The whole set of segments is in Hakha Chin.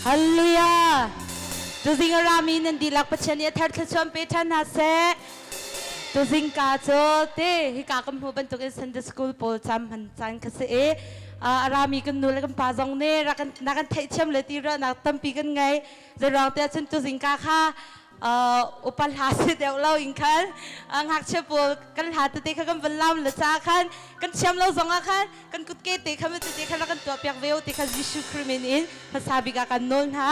Hallelujah. Tuzing a rami nan dihlak Pathian nih a thar thluachuah pe ṭhan hna seh. Tuzing ka cu te hika kan hmuh bantukin Sunday school pawl cam hman caan kha si i a rami kan nu le kan pa zong nih rak kan na kan theihthiam le ti ruahnak tampi kan ngei. Zeiruang tiah cun tuzing ka kha upa hla si deuh lo in khan ngakchia pawl kan hla tete kha kan van lam le ca khan kan thiam lo zong ah khan kan kutke te kha tete kha rak kan tuah piak ve ti kha Jesuh Khrih min in hmasa bik ah kan nawl hna.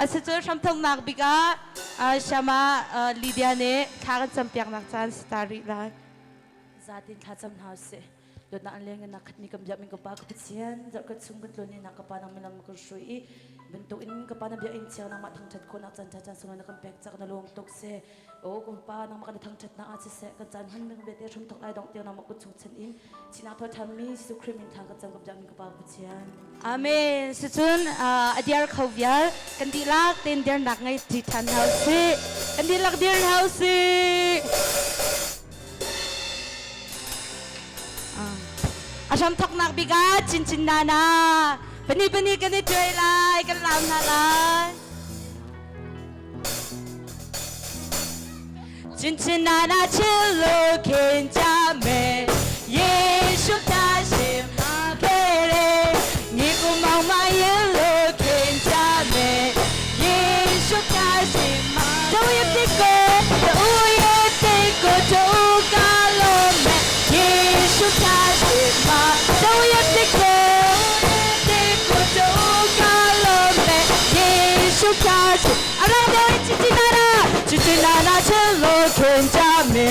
Asicun hramthoknak bik ah Shama Lydia nih thla kan campiaknak caan si ta rih lai. Zatin thla cam hna usih. Dawtnak an leng in khatmi kan biak min ka pa ka Pathian zarh ka chung kan tlawn nak ka pa nang milam ka hrui i bantuk in ka pa na biakinn chiang nangmah thangthat khawhnak caan tha caan sunglawi na kan pek cak na lawm tuk se o ka pa nangmah kan thangthat na ah siseh kan caan hman ning bete hrum thok lai dong tiang nangmah kut chung chan in chinak tho thammi Jesuh Khrih min thang kan cam ka biak min ka pa ka Pathian. Amen. Sicun a diar kho vial kan dihlak ten dirnak ngei ti than hau si. Kan dihlak dir hau si. A hramthoknak bik ah chinchin nana pani pani kan i tuai lai kan lam hna lai. Chinchin nana chilu khin cha me Yesu ta sim kere ni ku mau ma yilu khin cha me Yesu ta sim do you think go do you think go to ka lo me Yesu ta sim ma do you think go think go to ka lo me Yesu ta sim arang do chichi nana chichi nana chilo khin cha me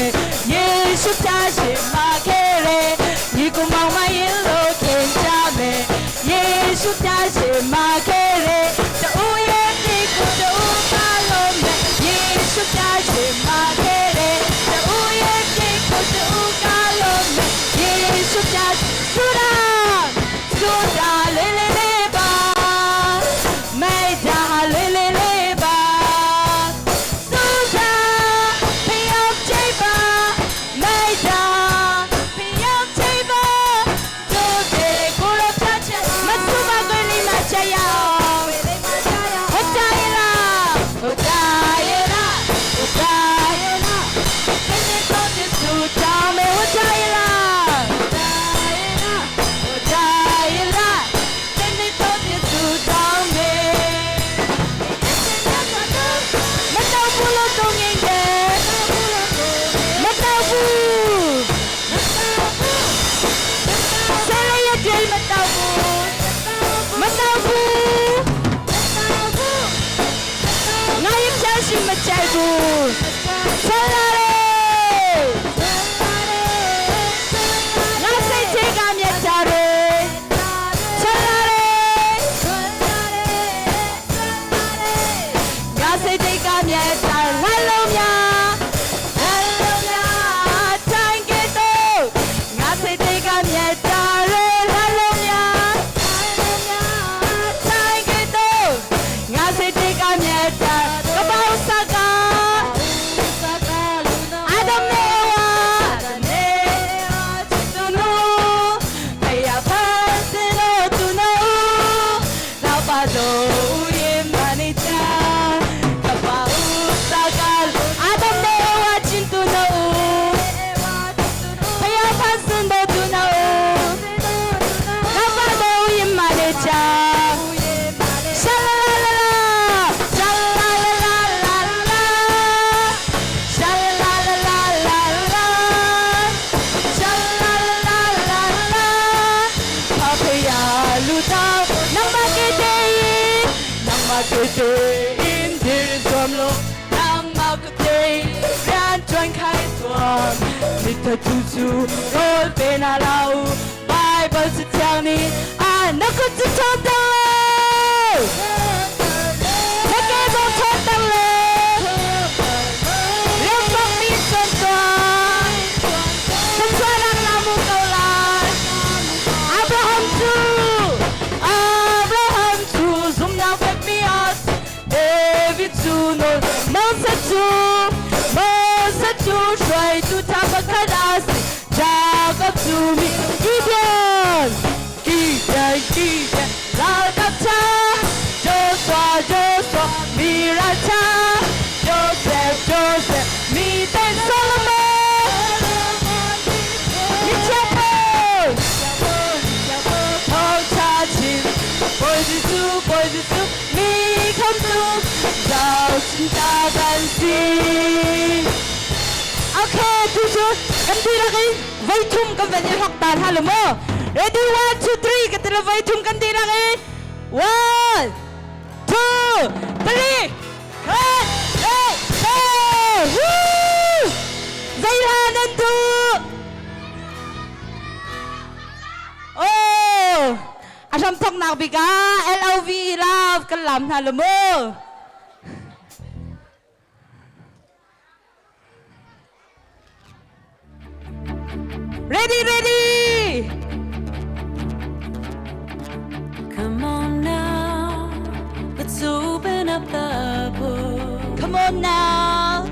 Yesu ta sim ma kere ni ku mau ma yilu khin cha me Yesu ta sim ma kere do you think go to ka lo me Yesu ta sim ma kere do you think go to ka lo me Yesu ta sura sura le le le ba mai da le le le ba sura piyam chai ba mai da piyam chai ba do de kuro cha cha masuma goli ma chaya Hotaira Hotaira Hotaira Kene to su chame Hotaira Hotaira Hotaira Kene to su chame Matau pulo tongenge Matau pu Salaya jel matau pu Matau pu Ngayim chai ma chai bu Salare Nga sai che ga mya chare Salare Nga sai che ga mya chare La lo mya La lo mya Chang ke to Nga sai che ga mya chare La lo mya Chang ke to Nga sai che ga mya chare Ka bau sa ga Adam ne wa Adam ne tu no Kaya pa sino tu no Lao pa do yin mani cha Ka pa u sa ga Adam ne wa chin tu no Kaya pa sino tu no Lao pa do yin mani cha Sha la la la la Sha la la la la la Sha la la la la la Sha la la la la Papaya luta nang makite nang makite in dir zuam lo nang makite ran chuan khai zuam mi tha chu chu rol pe na lau Bible chu chiang ni a na ku chu chon tang le na ke zong chon tang le Ram bak mi chon tuan Thluachuahnak na hmu ko lai. Abraham cu Abraham cu zumhnak fekmi a si. David cu nawl Moses cu Moses cu hruaitu ṭha pakhat a si. Jacob cu mi Gideon Gideon Gideon ralkap ṭha Joshua Jesuh, Bawi Jesuh, mi khamtu zohchun ta kan si. Okay, tu cu kan dihlak in voi thum kan van i hlok ta hna lo mu. Ready, one, two, three, ka ti lo voi thum kan dihlak in. One, two, three, khat, hey, hey, woo! Zei hla nan duh? Oh, a hram thoknak bik ah LOV love kan lam hna lo mu. Ready, ready! Come on now, let's open up the book. Come on now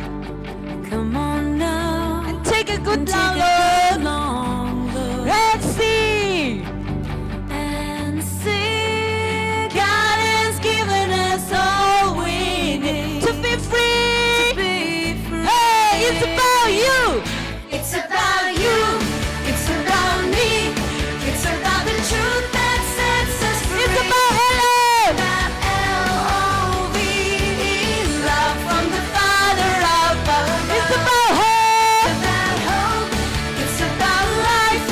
Come on now, and take a good and take long a look. good long look Let's see. and see God has given us all we need to be free. to be free. Hey, it's about you. It's about you. It's about me. It's about the truth that sets us free. It's about Ellen. About L-O-V-E, love from the Father above. It's about hope. About hope, it's about life,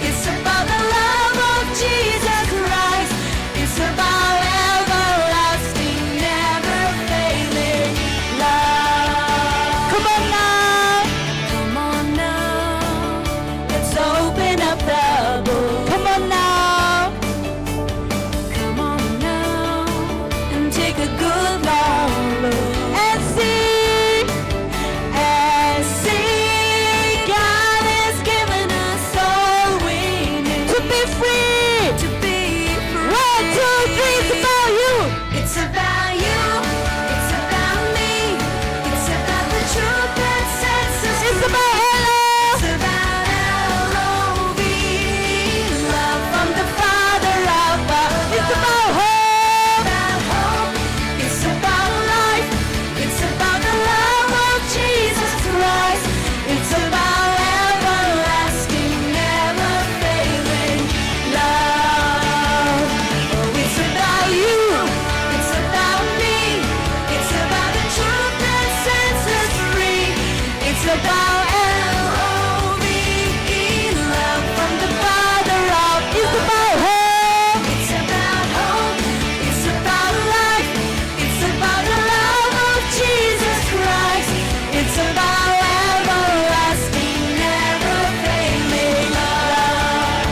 it's about the love of Jesus Christ, it's about everlasting, never failing love. Come on now. Come on now, let's open up the book. Come on now. Come on now, and take a good long look. And see. And see, God has given us all we need To be free. to be free. One, two, three. It's about you. It's about you. It's about me. It's about the truth that sets us It's free. about Ella. It's about L-O-V-E, love from the Father above. It's about hope. about hope. It's about life. It's about the love of Jesus Christ. It's about everlasting, never failing love. Oh, it's about you. It's about me. It's about the truth that sets us free. It's about L-O-V-E, love from the Father above. It's about hope. It's about hope. It's about life. It's about the love of Jesus Christ. It's about everlasting, never failing love.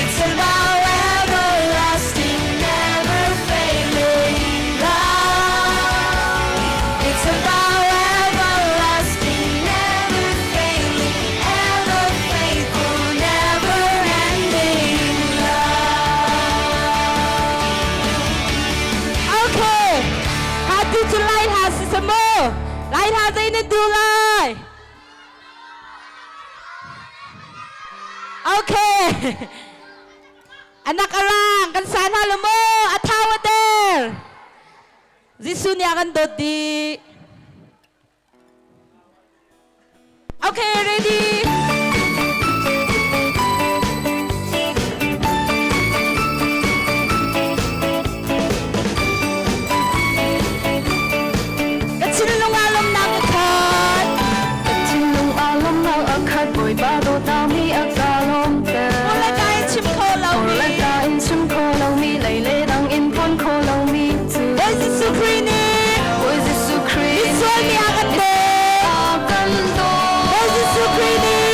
It's about everlasting, never failing love. It's about everlasting, never failing, ever faithful, never ending love. Okay. Hati cu lai hla si samu. Lai hla zei nan duh lai? Okay. Anak arang kan san hna lo mu. A thau a der. Jesuh nih a kan dawt dih. Okay, ready? Ka thinlung ah lawmhnak a khat. Ka thinlung ah lawmhnak a khat, Bawipa dawtnak nih a ka lawmhter. Holh ka in chim kho lomi. Holh ka in chim kho lomi, lei le dang in phuan kho lomi cu. Bawi Jesuh Khrih nih Bawi Jesuh Khrih misual mi a kan dawt. a kan dawt. Bawi Jesuh Khrih nih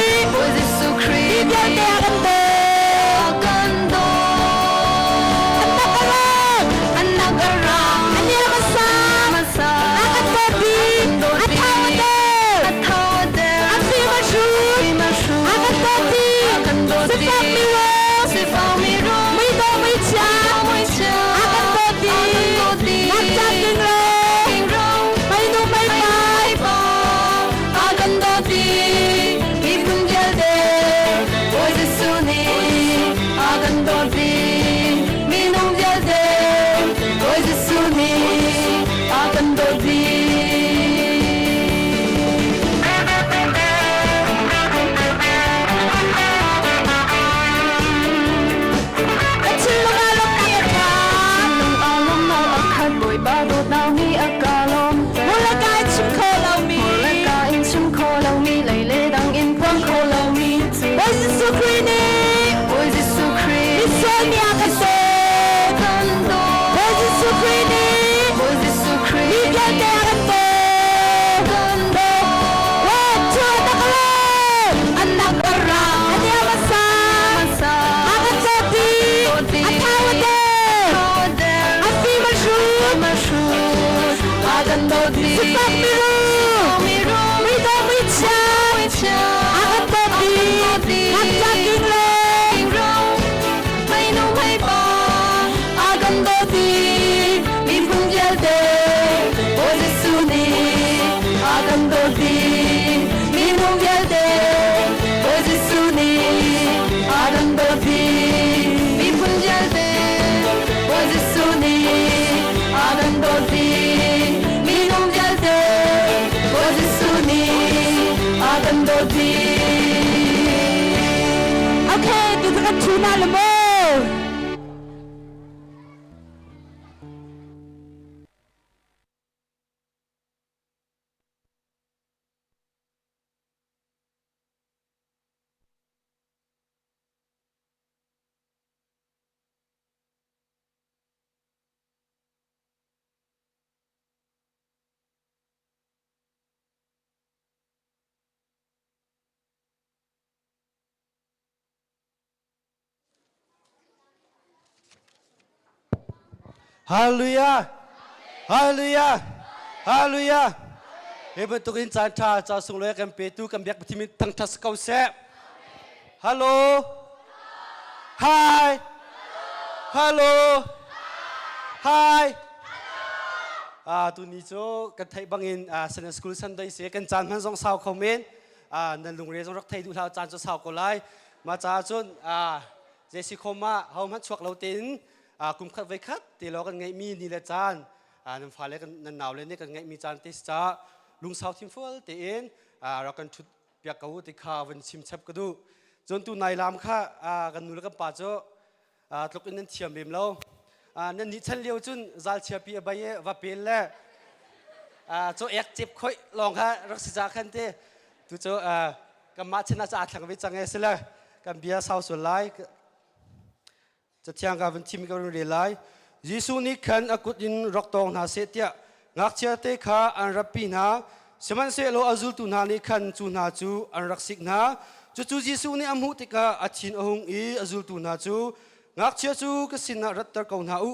mi a kan dawt. Bawi Jesuh Khrih nih mi vialte a kan dawt. One, two, anak ka Anak ka ra. Ani a masa. A kan dawt i a thau a der. A fim a hrut. Sifak mirum. Midawh michia. A kan dawt i ngakchia king le Okay, tu kan thu na le mo. Hallelujah! Hallelujah! Hallelujah! Hi bantuk in caan ṭha ca sunglawi kan petu kan biak Pathian min thangṭhat si ko seh. Hello! Hi! Hello! Hi! Ah, tuni cu kan theih bangin ah, Sunday School Sunday si kan caan hman zong sau kho men. Ah, nan lungre zong rak thei duh hlah caan cu sau ko lai. Mah caah cun ah, Jesse khom ah hohmanh chuak lo tein kum khat voi khat te lo kan ngeihmi ni le caan nan fale nan naule nih kan ngeihmi caan te si caah lungsau thinfual tein rak kan ṭhut piak ko ti kha van chim chap ka duh. Cun tu nai lam kha kan nu le kan pa cu tluk in nan thiam lem lo. Nan nih chan lio cun zal chiapi a bai i va pel le chaw ek cep khoi lawng kha rak si ca khan te tu cu kanmah chan ah ca thlang ve cang e sile kan bia sau sual lai. Cathiang ka van thim ka run rel lai. Jesuh nih khan a kut in rak tawng hna seh tiah ngakchia te kha an ratpi hna. Sihmanhsehlaw a zultu hna nih khan cu hna cu an rak sik hna. Cucu Jesuh nih a hmuh tikah a thin a hung i a zultu hna cu ngakchia cu ka sinah ratter ko hna u.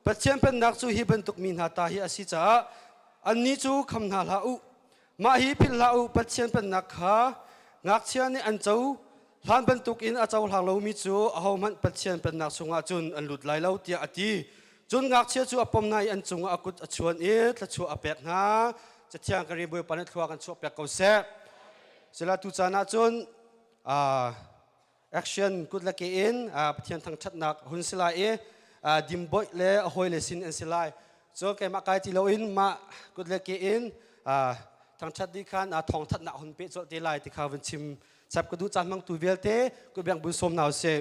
Pathian pennak cu hi bantuk mi hna ta hi a si caah annih cu kham hna hlah u. Mah hi philh hlah u, Pathian pennak kha ngakchia nih an co hlan bantukin a cohlang lomi cu ahohmanh Pathian pennak chungah cun an lut lai lo tiah a ti. Cun ngakchia cu a pom hna i an cungah a kut a chuan i thluachuah a pek hna. Cathiang ka ri Bawipa nih thlua kan chuahpiak ko seh. Sila tu caan ah cun action kut le ke in Pathian thangṭhatnak hun si lai i dimboih le a hawile sin an si lai. Cun keimah kai ti loin mah kut le ke in thangṭhat dih khan thawngthatnak hun peh colh te lai ti kha vun chim chap ka duh caan hmangtu vialte kutbeng bun sawm hna usih.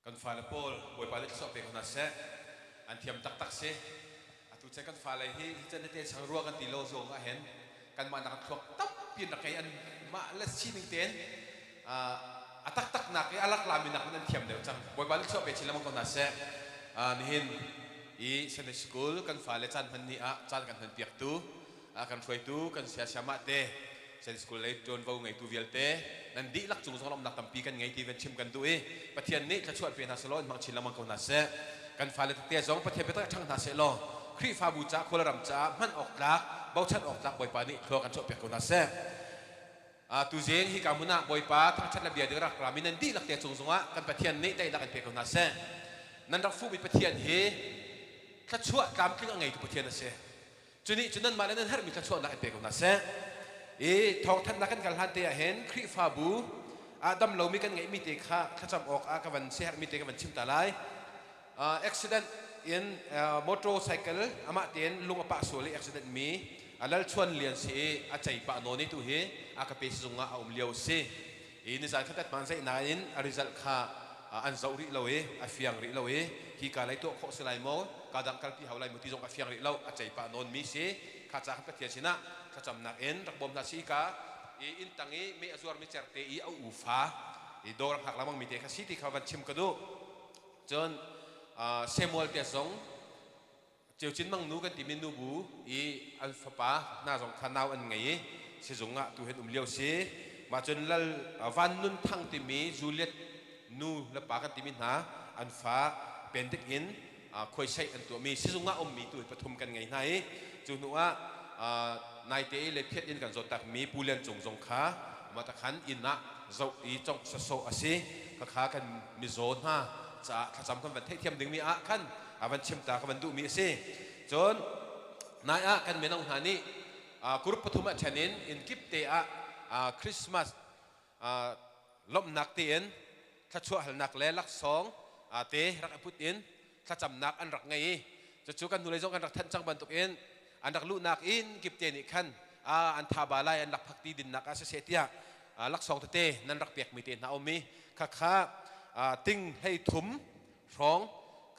Kan fale pawl Bawipa nih thluachuah pe ko hna seh. An thiam taktak si. Atu chan kan fale hi hi chan te chang rua kan ti lo zong ah hin kanmah nak thluak tampi in rak ngei an mah le sining tein a taktak nak i a lak lami nak in an thiam deuh cang. Bawipa nih thluachuah pe chin lengmang ko hna seh. Nihin i Sunday School kan fale caan hman ni ah caan kan hman piaktu kan hruaitu kan saya siamah te Sunday School lei ṭuanvo ngeitu vialte nan dihlak cung zong lawmhnak tampi kan ngei ti van chim kan duh i Pathian nih thluachuah pe hna selaw in hmang chin lengmang ko hna seh. Kan fale tete zong Pathian biatak ṭhang hna seh law Khrihfabu ca khualram caah hman awk tlak bochan awk tlak Bawipa nih thlua kan chuahpiak ko hna seh. Tuzing hika hmun ah Bawipa thangṭhat le bia ding rak rami nan dihlak te cung zongah kan Pathian nih daihnak in pe ko hna seh. Nan rak fuhmi Pathian hi thluachuah tlamtling a ngeitu Pathian a si. Cu nih cun nanmah le nan herhmi thluachuahnak in pe ko hna seh. I thawngthanhnak kan kal hlan te ah hin Khrihfabu ah dam lomi kan ngeihmi te kha thlacam awk ah ka van siaherhmi te ka van chim ta lai. Accident in motorcycle amah tein lung a pah sual i accident mi Lal Chuan Lian si i a cei pah nawn i tu hi a ka pe sizung ah a um lio a si. I nizan khat man zeih nain a result kha an zoh rih lo i a fiang rih lo i hi ka lei tuah khawh si lai maw ka dang kalpi hau lai maw ti zong a fiang rih lo a cei pah nawn mi si kha ca khan Pathian sinah thlacamnak in rak bawm hna si ka i inn tang i mei a zuar mi certe i a ufa i dawr hngak lengmang mi te kha si ti kha van chim ka duh. Cun Samuel te zong Ceucin Mangnu kan timi nubu i an fapa hna zong kha nau an ngei i sizung ah tu hin um lio si. Mah cun Lal Van Nun Thang timi Juliet nu le pa kan timi hna an fa pendik in khuaisaih an tuahmi sizung ah ummi tu hi pathum kan ngei hna i cu hnu ah naite i lephiat in kan zawt takmi Pu Lian Cung zong kha mah takhan inn ah zoh i congh sawsawh a si. Khakha kan mizaw hna caah thlacam kan van theihthiam dingmi ah khan a van chim ta ka van duhmi a si. Cun nai ah kan mino hna nih group pathum ah ṭhen in inn kip te ah Christmas lawmhnak tein thluachuah halnak le laksawng te rak i put in thlacamnak an rak ngei i cucu kan hnulei zong kan rak thanh cang bantukin an rak luhnak inn kip te nih khan an thaba lai an rak phakti dinnak ah siseh tiah laksawng tete nan rak pekmi te hna um i khakha ting hlei thum hrawng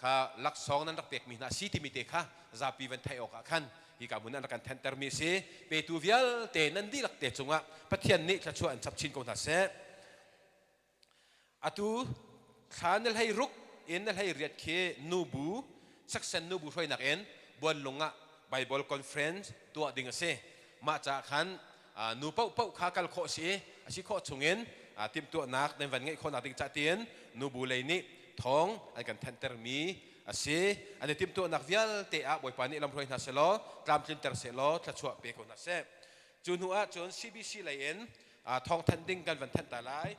kha laksawng nan rak pekmi hna si timi te kha zapi van theih awkah khan hika hmun an rak kan thenhtermi a si. Petu vialte nan dihlak te cungah Pathian nih thluachuah in chap chin ko hna seh. Atu thla na hlei ruk in na hlei riat khi nubu saksen nubu hruainak in Buanlung ah Bible conference tuah ding a si. Mah caah khan nu paohpaoh kha kal khawh si a si khawh chungin timhtuahnak nan van ngeih khawhnak ding cah tiin nubu lei nih thawng an kan thanhtermi a si. An i timhtuahnak vialte ah Bawipa nih lamhruai hna selaw tlamtlinter sehlaw thluachuah pe ko hna seh. Cu hnu ah cun CBC lei in thawngthanh ding kan van thanh ta lai.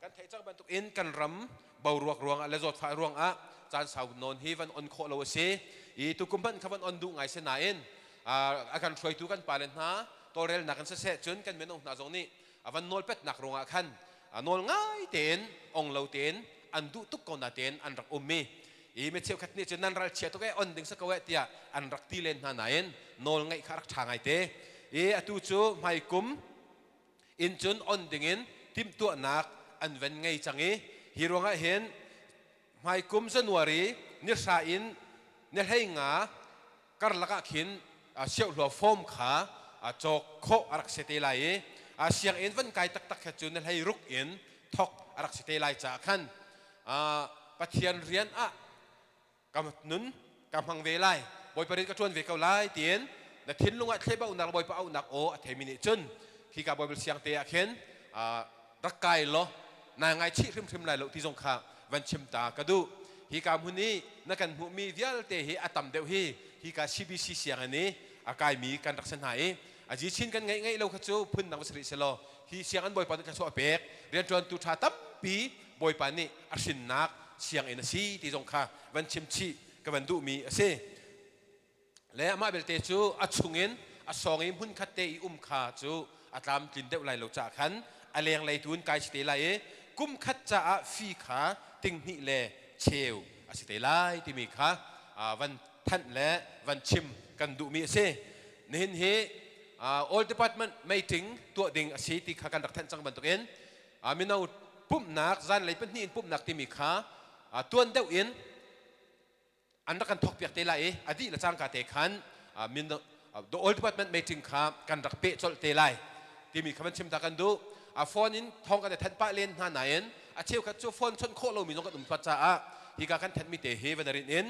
Kan theih cang bantuk in kan ram boruak ruangah le zawtfah ruangah caan sau nawn hi van on khawh lo a si. I tukum hmanh kha van on duh ngai si nain a kan hruaitu kan pale hna tawlrelnak in siseh cun kan mino hna zong nih a van nawlpetnak ruangah khan nawl ngai tein ong lo tein an duh tuk ko na tein an rak um i i mi cheukhat nih cun nan ralchia tuk e on ding si ko e tiah an rak ti len hna nain nawl ngaih kha rak ṭha ngai te i atu cu hmaikum in cun on dingin timhtuahnak an van ngei cang i hi ruangah hin hmaikum January ni hra in ni hlei nga karlak ah khin siauhlua form kha cawk khawh a rak si te lai i sianginn van kai taktak kha cu ni hlei ruk in thok a rak si te lai caah khan Pathian rian ah ka nun ka hmang ve lai, Bawipa rian ka ṭuan ve ko lai tiin na thinlung ah thlebauhnak le Bawipa auhnak aw a theimi nih cun khika Baibal siang te ah khin rak kai law naa ngaichih hrimhrim lai lo ti zong kha van chim ta ka duh. Hika hmun i na kan hmuhmi vialte hi a tam deuh hi hika CBC sianginn i a kaimi kan rak si hna i a ji chin kan ngeih ngeih lo kha cu phun dang va si rih selaw hi sianginn Bawipa nih thluachuah a pek rianṭuantu ṭha tampi Bawipa nih a hrinnak sianginn a si ti zong kha van chim chih ka van duhmi a si. Le amah belte cu a chungin a sawng i hmunkhat te i um kha cu a tlamtlin deuh lai lo caah khan a lenglei tu in kai si te lai i kum khat caah fi kha ting hnih le cheu a si te lai timi kha van thanh le van chim kan duhmi a si. Nihin hi all department meeting tuah ding a si ti kha kan rak thanh cang bantukin mino pumhnak zanlei pahnih in pumhnak timi kha. Tuan deuh in an rak kan thawk piak te lai i a dih le cangka te khan min the old department meeting kha kan rak peh colh te lai timi kha van chim ta kan duh. A phone in thong kan i thanh pah len hna nain a cheukhat cu phone chawnh khawh lomi zong kan um pat caah hika kan thenhmi te hi van rin in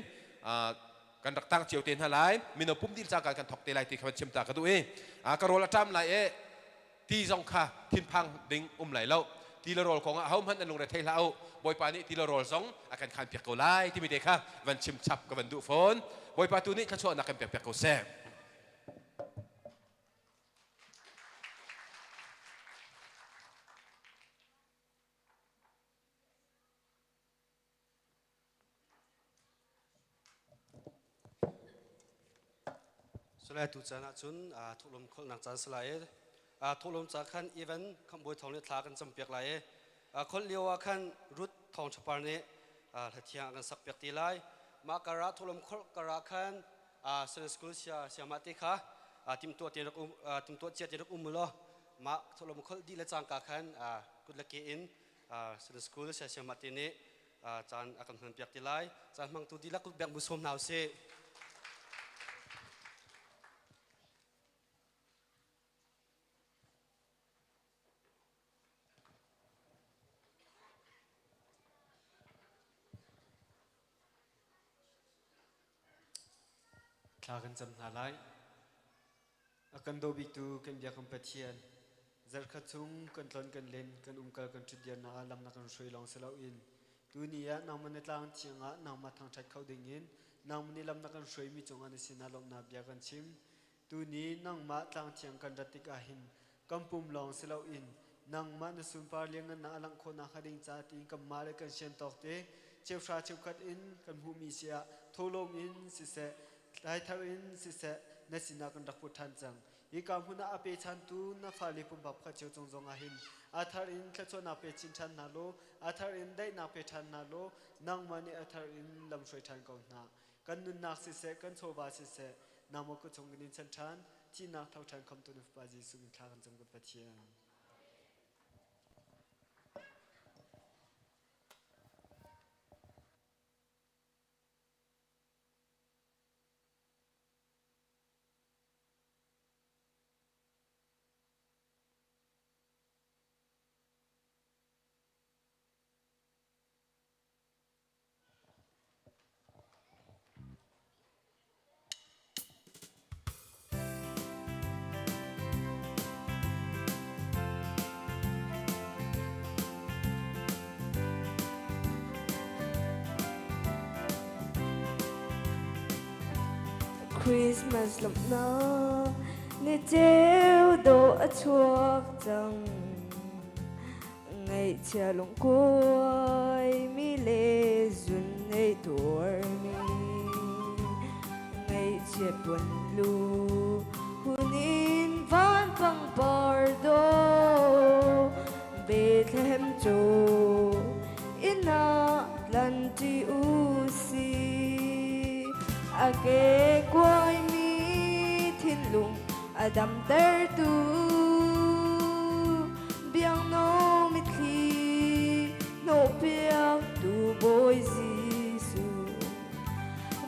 kan rak tang cio te hna lai. Mino pum dil cangka kan thok te lai ti kha van chim ta ka duh i ka rawl a ṭam lai i ti zong kha thinphang ding um lai lo. Ti le rawl kong ah hohmanh an lungre thei hlah u, Bawipa nih ti le rawl zong a kan khan piak ko lai timi te kha van chim chap ka van duh fawn. Bawipa tu nih thluachuahnak kan pek piak ko seh. Salai tu caan ahcun thawhlawm kholhnak caan si lai i thawhlawm ca khan Evan Khamhbawi thawng nih thla kan campiak lai i kholh lio ah khan Ruth Thawng Ṭhapar nih hlathiang a kan sakpiak ti lai. Mah kar ah thawhlawm kholh kar ah khan Sunday School sia siamah te kha timtuah te rak um timtuah cia te rak um law mah thawhlawm kholh dih le cangka khan kut le ke in Sunday School sia siamah te nih caan a kan hmanpiak ti lai. Caan hmangtu dihlak bek bu sawm hna usih. Thla kan cam hna lai. A kan daw biktu kan bia kan Pathian, zarhkhat chung kan tlon kan len, kan umkal kan ṭhutdirnak ah lam na kan hruai lawng si loin tuni ah nangmah na tlang thiang ah nangmah thangṭhat kho dingin nangmah nih lam na kan hruaimi cungah na sinah lawmhnak bia kan chim. Tuni nangmah tlang thiang kan rat tikah hin kan pum lawng si loin nangmah na sunpar lianngannak a langh khawhnak hnga ding ca tiin kanmah le kan sian tawk te cheuhra cheukhat in kan hmuhmi si ah tholawm in siseh thlaithar in siseh na sinah kan rak put ṭhan cang. Hika hmun ah a pechantu na fale pumpak pakhat cio cung zong ah hin a thar in thluachuahnak pe chin ṭhan hna law a thar in daihnak pe ṭhan hna law nangmah nih a thar in lamhruai ṭhan ko hna. Kan nunnak siseh kan chawva siseh nangmah kut chung kan in chan ṭhan. Thihnak tho ṭhan khamtu na Fapa Jesuh min thla kan cam kan Pathian. Christmas lawmhnak ni ceu dawh a chuak cang. Ngaihchia lungkuai mi le zun nei tuarmi ngaihchiat puan lu hunin van pangpar do Bethlehem cu inn ah tlanṭi u si. A ke kuaimi thinlung a damtertu biangno mitthli hnawhpiaktu Bawi Jesuh.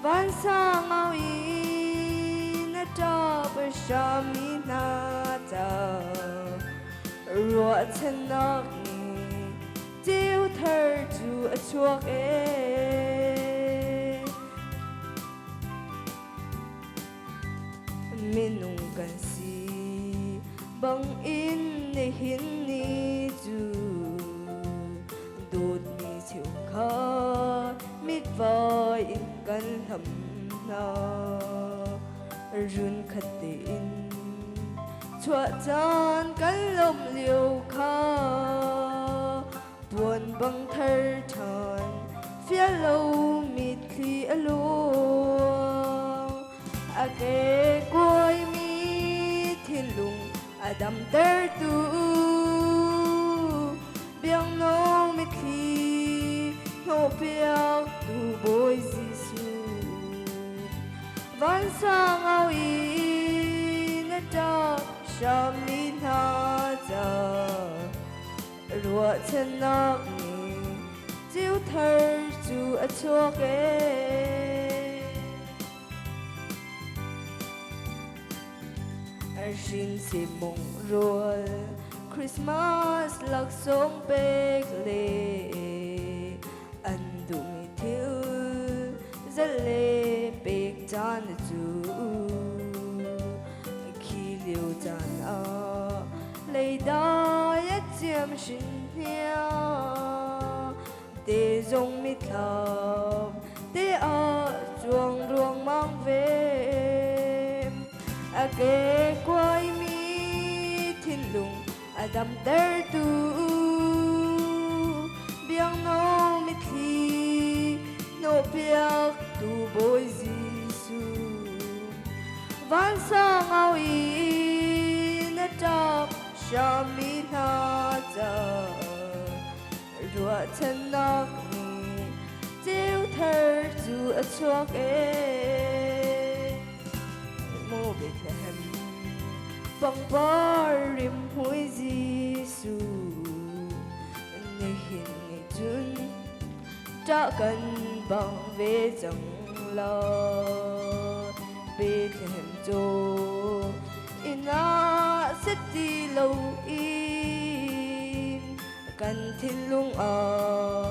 Vansang au in a ṭap a hrammi hna ca ruahchannak nih ceu thar cu a chuak ee. Minung kan si bangin nihin ni cu dawtmi cheukhat mitvai in kan hlam hna. Run khat tein chuah caan kan lawmh lio kha Puan bang thar ṭhan fial lo mitthli a luang. A ke kuaimi thinlung a damtertu biangno mitthli hnawhpiaktu Bawi Jesuh. Vansang au in a ṭap hrammi hna ca Ruahchannak nih ceu thar. cu a chuak ee. Hrin si mung rual Christmas laksawng pek le an duhmi thil zalh le pek caan cu khi lio caan ah leidai a ciam hrin hnia te zong mithlam te ah cuang ruangmang ve. A ke kuaimi thinlung a damtertu biangno mitthli hnawhpiaktu Bawi Jesuh. Vansang au in a ṭap hrammi hna ca ruahchannak nih ceu thar cu a chuak ee. Maw Bethlehem pangpar rimhmui Jesuh nihin ni cun ṭah kan bang ve cang lai. Bethlehem cu inn ah set ti lo in kan thinlung ah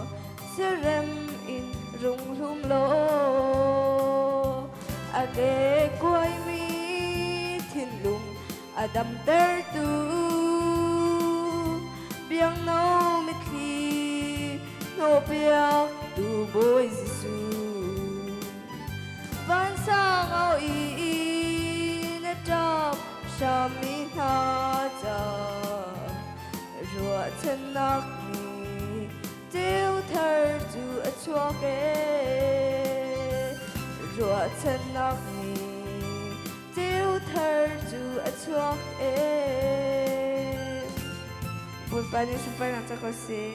siarem in rung hlum law a ke kuaimi thinlung a damtertu biangno mitthli hnawhpiaktu Bawi Jesuh. Vansang au in a ṭap hrammi hna ca ruahchannak nih ceu thar cu a chuak ee. Ruahchannak nih ceu thar cu a chuak ee. Bawipa nih sunparnak ca ko seh.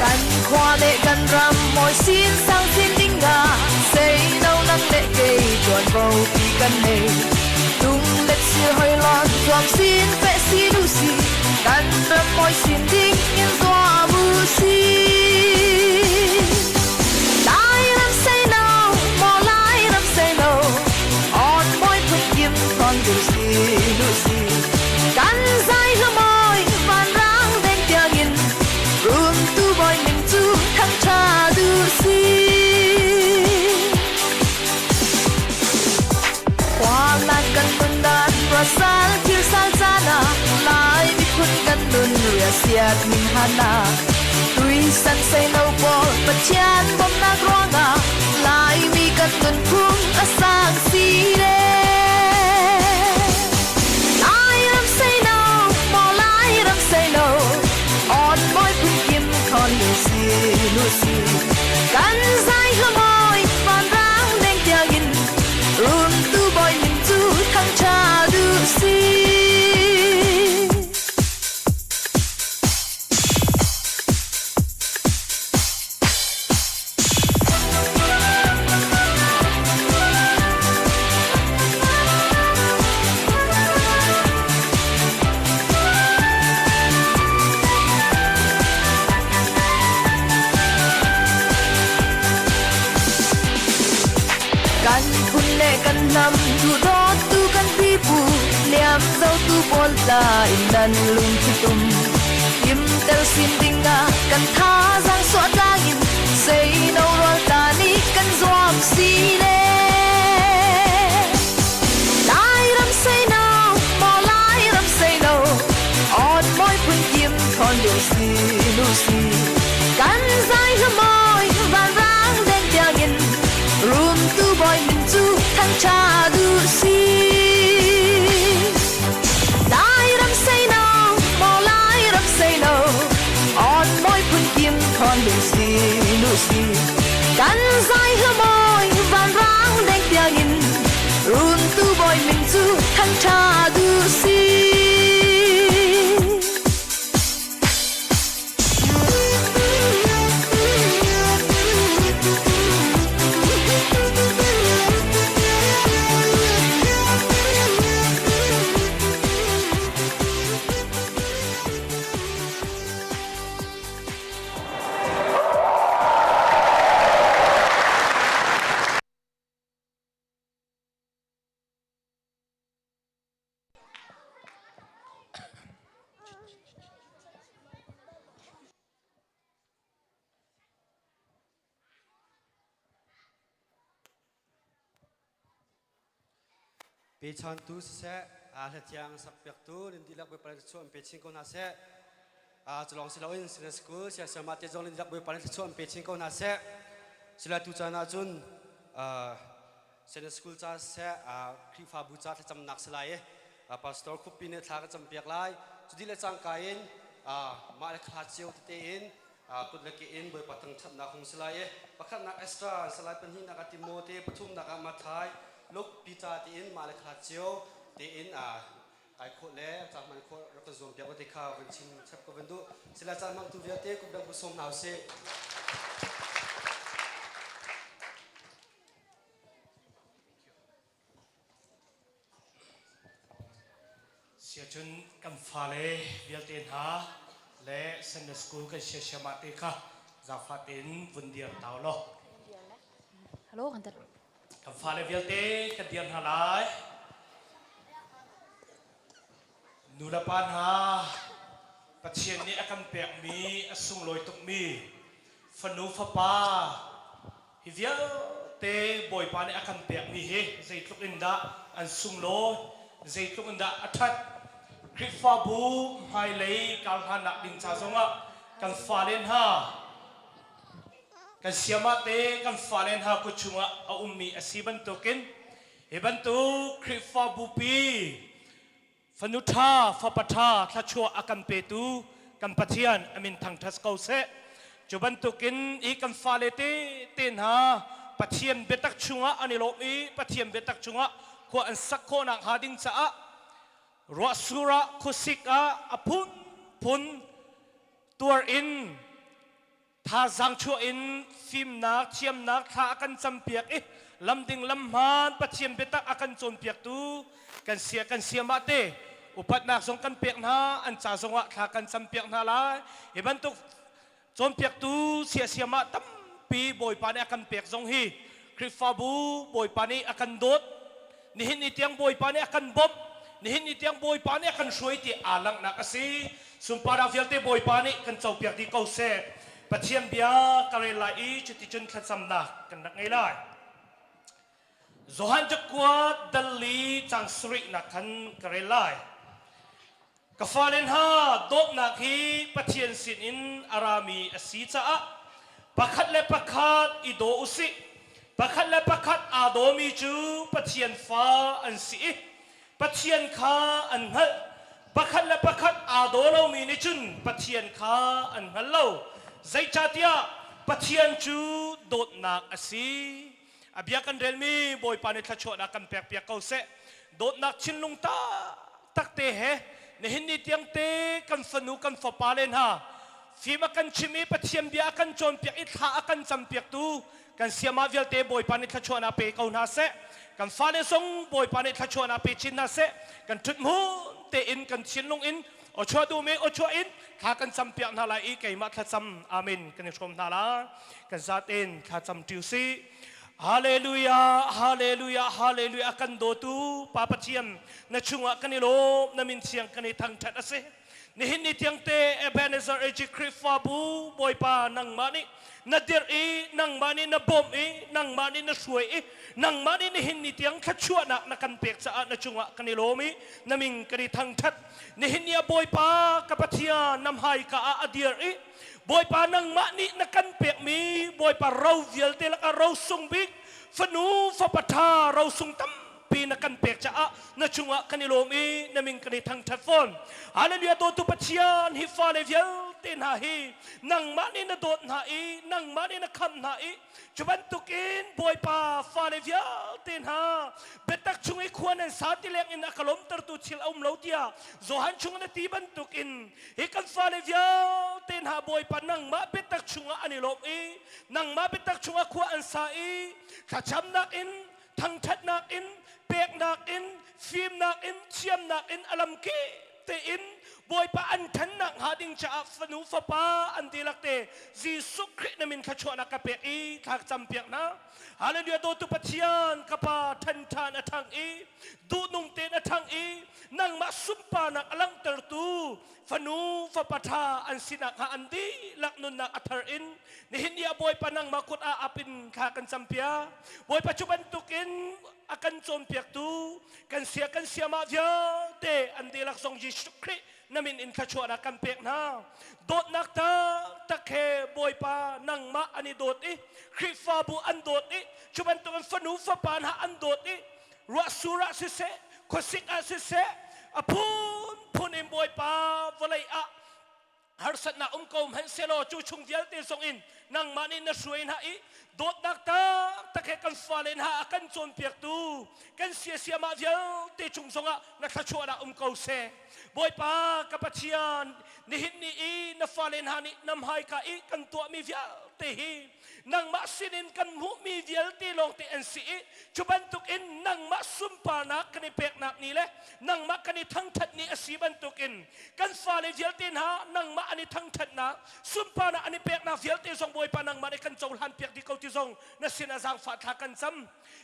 Kan khua le kan ram mawi sin sang sin ding ah seino nang le kei ṭuanvo pi kan nei. Tung let sir hoi lon thuam sin fe si nu si kan ram mawi sin ding in zuam u si. Lai ram seino maw Lai ram seino on mawi phun kim thon du si nu si. Kan zai hla mawi vanrang deng tiangin Rumtu bawi min cu thangṭha duh si. Khualan kan nun dan ruasal thil sal caan ah Lai miphun kan nun riasiat min hana Tuisan seino pawl Pathian bawmhnak ruangah Laimi kan nunphung a sang si le. Lairam seino maw Lairam seino on mawi phunkim khon nu si nu si kan zai hla mawi vanrang deng tiangin Runtu bawi min cu thangṭha duh si. Cu dawtu kan pipu liam zotu pawl tla in nan lungthitum himter sin dingah kan thazaang suah tlang in seino rual ta nih kan zuam si le. Lairam seino maw Lairam seino on mawi phun kim thawn lio si nu si kan zai hla mawi vanrang deng tiangin Runtu bawi min cu thangṭha duh si. Lairam seino, maw Lairam seino, on mawi phun kim thawn lu si lu si. Kan zai hla mawi vanrang deng tiangin, Runtu bawi min cu thangṭha duh si. Pechantu siseh, aa hlathiang sakpiaktu nan dihlak Bawipa nih thluachuah an pe chin ko hna seh. Aa culawng si loin Sunday School siasama te zong nan dihlak Bawipa nih thluachuah an pe chin ko hna seh. Sila tu caan ahcun Sunday School ca siseh, Khrihfabu ca thlacamnak si lai i pastor Khuppi nih thla ka campiak lai. Cu le cangka in mah le thla cio tete in kut le ke in Bawipa thangṭhatnak hung si lai i pakhatnak Esther si lai, pahnihnak ah Timote, pathumnak ah Matthai, Luke, Peter tiin mah le thla cio tein kai khawh le ca hman khawh rak kan zuam piak te kha van chim chap ka van duh. Sila caan hmangtu vialte kum dang bu sawm hna usih. Siacun kan fale vialte hna le Sunday School kan siasiam ah te kha zaangfah tein vun dir ta law. Hello, kan tar. Kan fale vialte kan dir hna lai. Nu le pa hna, Pathian nih a kan pekmi a sunglawi tukmi fanu fapa Hi vialte Bawipa nih a kan pekmi hi zeitluk in dah an sunglawi, zeitluk in dah a ṭhat. Khrihfabu hmailei karhlannak ding ca zongah kan fale hna, kan siamah te kan fale hna kut chungah a ummi a si bantukin hi bantuk Khrihfabu pi Fanu ṭha, fapa ṭha thluachuah a kan petu kan Pathian a min thangṭhat ko seh. Cu bantukin i kan fale te te hna Pathian biatak chungah an i lawm i Pathian biatak chungah khua an sak khawhnak hnga ding caah ruahsur ah khuasik ah a phunphun tuar in Thazaang chuah in fimnak, thiamnak thla a kan campiak i lamding lamhmaan Pathian biatak a kan cawnpiaktu kan sia kan siamah te upatnak zong kan pek hna an ca zongah thla kan campiak hna lai. Hi bantuk cawnpiaktu sia siamah tampi Bawipa nih a kan pek zong hi Khrihfabu Bawipa nih a kan dawt nihin ni tiang Bawipa nih a kan bawmh nihin ni tiang Bawipa nih a kan hruai ti aa langhnak a si sunparnak vialte Bawipa nih kan copiak dih ko seh Pathian bia ka rel lai i cuticun thlacamnak kan rak ngei lai Johan cakuat dal li cang sarihnak khan ka rel lai Ka fale hna, dawtnak hi Pathian sinin a rami a si caah pakhat le pakhat i daw u sih. Pakhat le pakhat aa dawmi cu Pathian fa an si i Pathian kha an hngalh. Pakhat le pakhat aa daw lomi nih cun Pathian kha an hngal lo. Zeicahtiah Pathian cu dawtnak a si. A bia kan relmi Bawipa nih thluachuahnak kan pekpiak ko seh. Dawtnak thinlung taktak te he nihin ni tiang te kan fanu kan fapa le hna fim a kan chim i Pathian bia a kan cawnpiak i thla a kan campiaktu kan siama vialte Bawipa nih thluachuahnak pe ko hna seh. Kan fale zong Bawipa nih thluachuahnak pe chin hna seh. Kan ṭhut hmun tein kan thinlung in awchuah duhmi awchuah in thla kan campiak hna lai i keimah thlacam amen kan i hrawm hna la. Kan zaten thlacam ṭi usih. Hallelujah, hallelujah, hallelujah. Kan dawtu Pa Pathian na chungah kan i lawm, na min thiang kan i thangṭhat a si. Nihin ni tiang te Ebenezer AG Khrihfabu Bawipa nangmah nih na dirh i nangmah nih na bawmh i nangmah nih na hruai i nangmah nih nihin ni tiang thluachuahnak na kan pek caah na cungah kan i lawm i na min kan i thangṭhat. Nihin ni ah Bawipa ka Pathian na hmaika ah a dir i Bawipa nangmah nih na kan pekmi Bawipa ro vialte lakah ro sung bik fanu fapa ṭha ro sung tampi na kan pek caah na cungah kan i lawm i na min kan i thangṭhat fawn. Hallelujah dawtu Pathian hi fale vialte hna hi nangmah nih na dawt hna i nangmah nih na khamh hna i cu bantukin Bawipa fale vialte hna biatak chung i khua nan sa ti leng in a ka lawmtertu thil a um lo tiah Johan chung na ti bantukin hi kan fale vialte hna Bawipa nangmah biatak chungah an i lawm i nangmah biatak chungah khua an sa i thlacamnak in thangṭhatnak in peknak in fimnak in thiamnak in a lamkip tein Bawipa an ṭhannak hnga ding caah fanu fapa an dihlak te Jesuh Khrih na min thluachuahnak ka pek i thla ka campiak hna. Hallelujah dawtu Pathian ka pa ṭhan ṭhan a ṭhang i duhnung tein a ṭhang i nangmah sunparnak a langhtertu fanu fapa ṭha an sinak hnga an dihlak nunnak a thar in nihin ni ah Bawipa nangmah kut ah ap in thla kan campiak. Bawipa cu bantukin a kan cawnpiaktu kan sia kan siamah vialte an dihlak zong Jesuh Khrih na min in thluachuahnak kan pek hna. Dawtnak taktak he Bawipa nangmah an i dawt i Khrihfabu an dawt i cu bantukin fanu fapa hna an dawt i ruahsur ah siseh khuasik ah siseh a phunphun in Bawipa vawlei ah harsatnak um ko hmanh selaw cu chung vialte zong in nangmah nih na hruai hna i dawtnak taktak he kan fale hna a kan cawnpiaktu kan siasiamah vialte chung zongah na thluachuahnak um ko seh. Bawipa ka Pathian, nihin ni i na fale hna nih na hmaika i kan tuahmi vialte hi nangmah sinin kan hmuhmi vialte lawngte an si i cu bantukin nangmah sunparnak kan i peknak ni le nangmah kan i thangṭhat ni a si bantukin kan fale vialte hna nangmah an i thangṭhatnak sunparnak an i peknak vialte zong Bawipa nangmah nih kan cohlan piak dih ko ti zong na sinah zaangfah thla kan cam.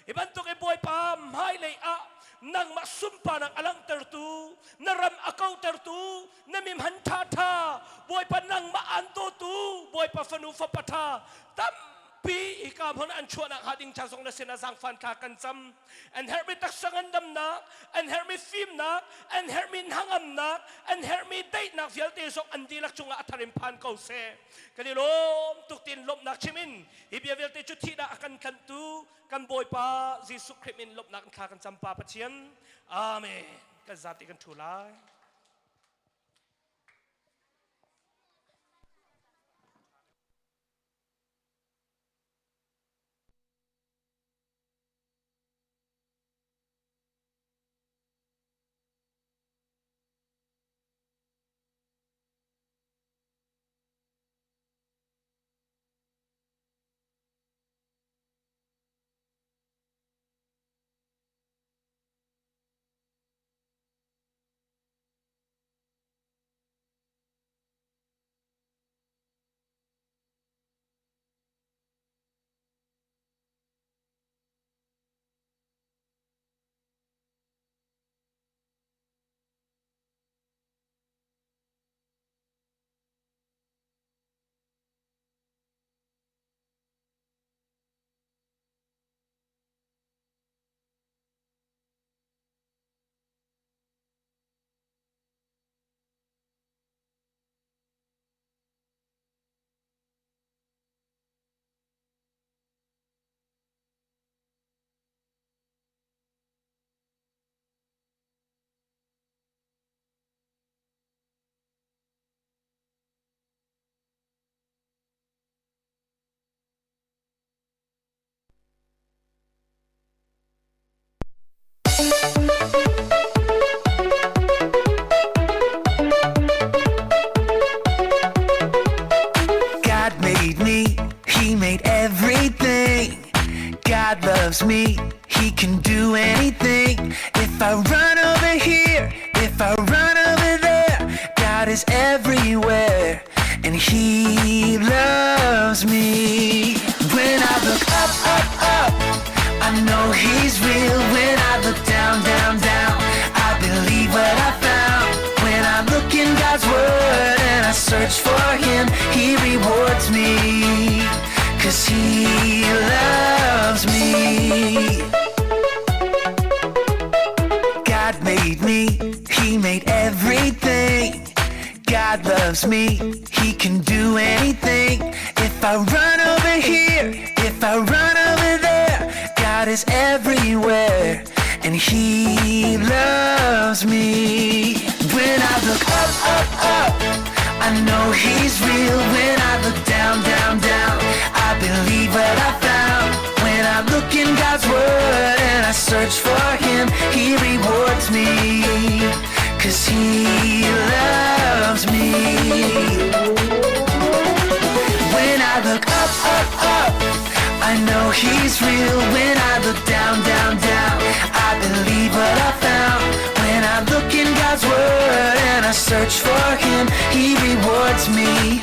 Hi bantuk i Bawipa hmailei ah nangmah sunparnak a langhtertu, na ram a kautertu, na mi hman ṭhaṭha, Bawipa nangmah aan dawtu, Bawipa fanu fapa ṭha tampi hika hmun an chuahnak hnga ding ca zong na sinah zaangfan thla kan cam. An herhmi taksa ngandamnak, an herhmi fimnak, an herhmi hnangamnak, an herhmi daihnak vialte zong an dihlak cungah a thar in phan ko seh. Kan i lawm tuk tiin lawmhnak chim in hi bia vialte cu thihnak a kan tlanhtu kan Bawipa Jesuh Khrih min lawmhnak in thla kan cam Pa Pathian. Amen. Kan zate kan ṭhu lai. God made me, He made everything. God loves me, He can do anything. If I run over here, if I run over there, God is everywhere, and He loves me. When I look up, up, up, I know He's real. When I look down, down, down, I believe what I found. When I look in God's Word and I search for Him, He rewards me. Cause He loves me. God made me, He made everything. God loves me, He can do anything. If I run over here, if I run over there, God is everywhere, and He loves me. When I look up, up, up, I know He's real. When I look down, down, down, I believe what I found. When I look in God's Word and I search for Him, He rewards me. Cause He loves me. When I look up, up, up, I know He's real. When I look down, down, down, I believe what I found. When I look in God's Word and I search for Him, He rewards me.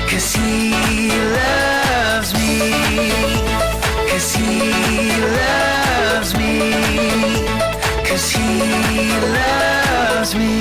Cause He loves me. Cause He loves me. Cause He loves me.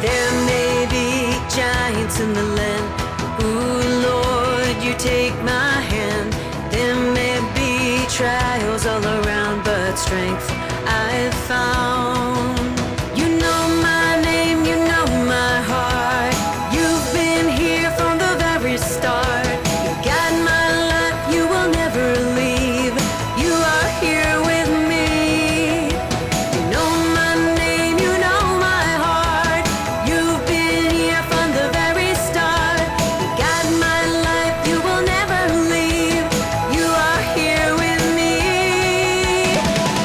There may be giants in the land. Ooh, Lord, you take my hand. There may be trials all around, but strength I've found. You know my name, you know my heart. You've been here from the very start. You got my life, you will never leave. You are here with me. You know my name, you know my heart. You've been here from the very start. You got my life, you will never leave. You are here with me.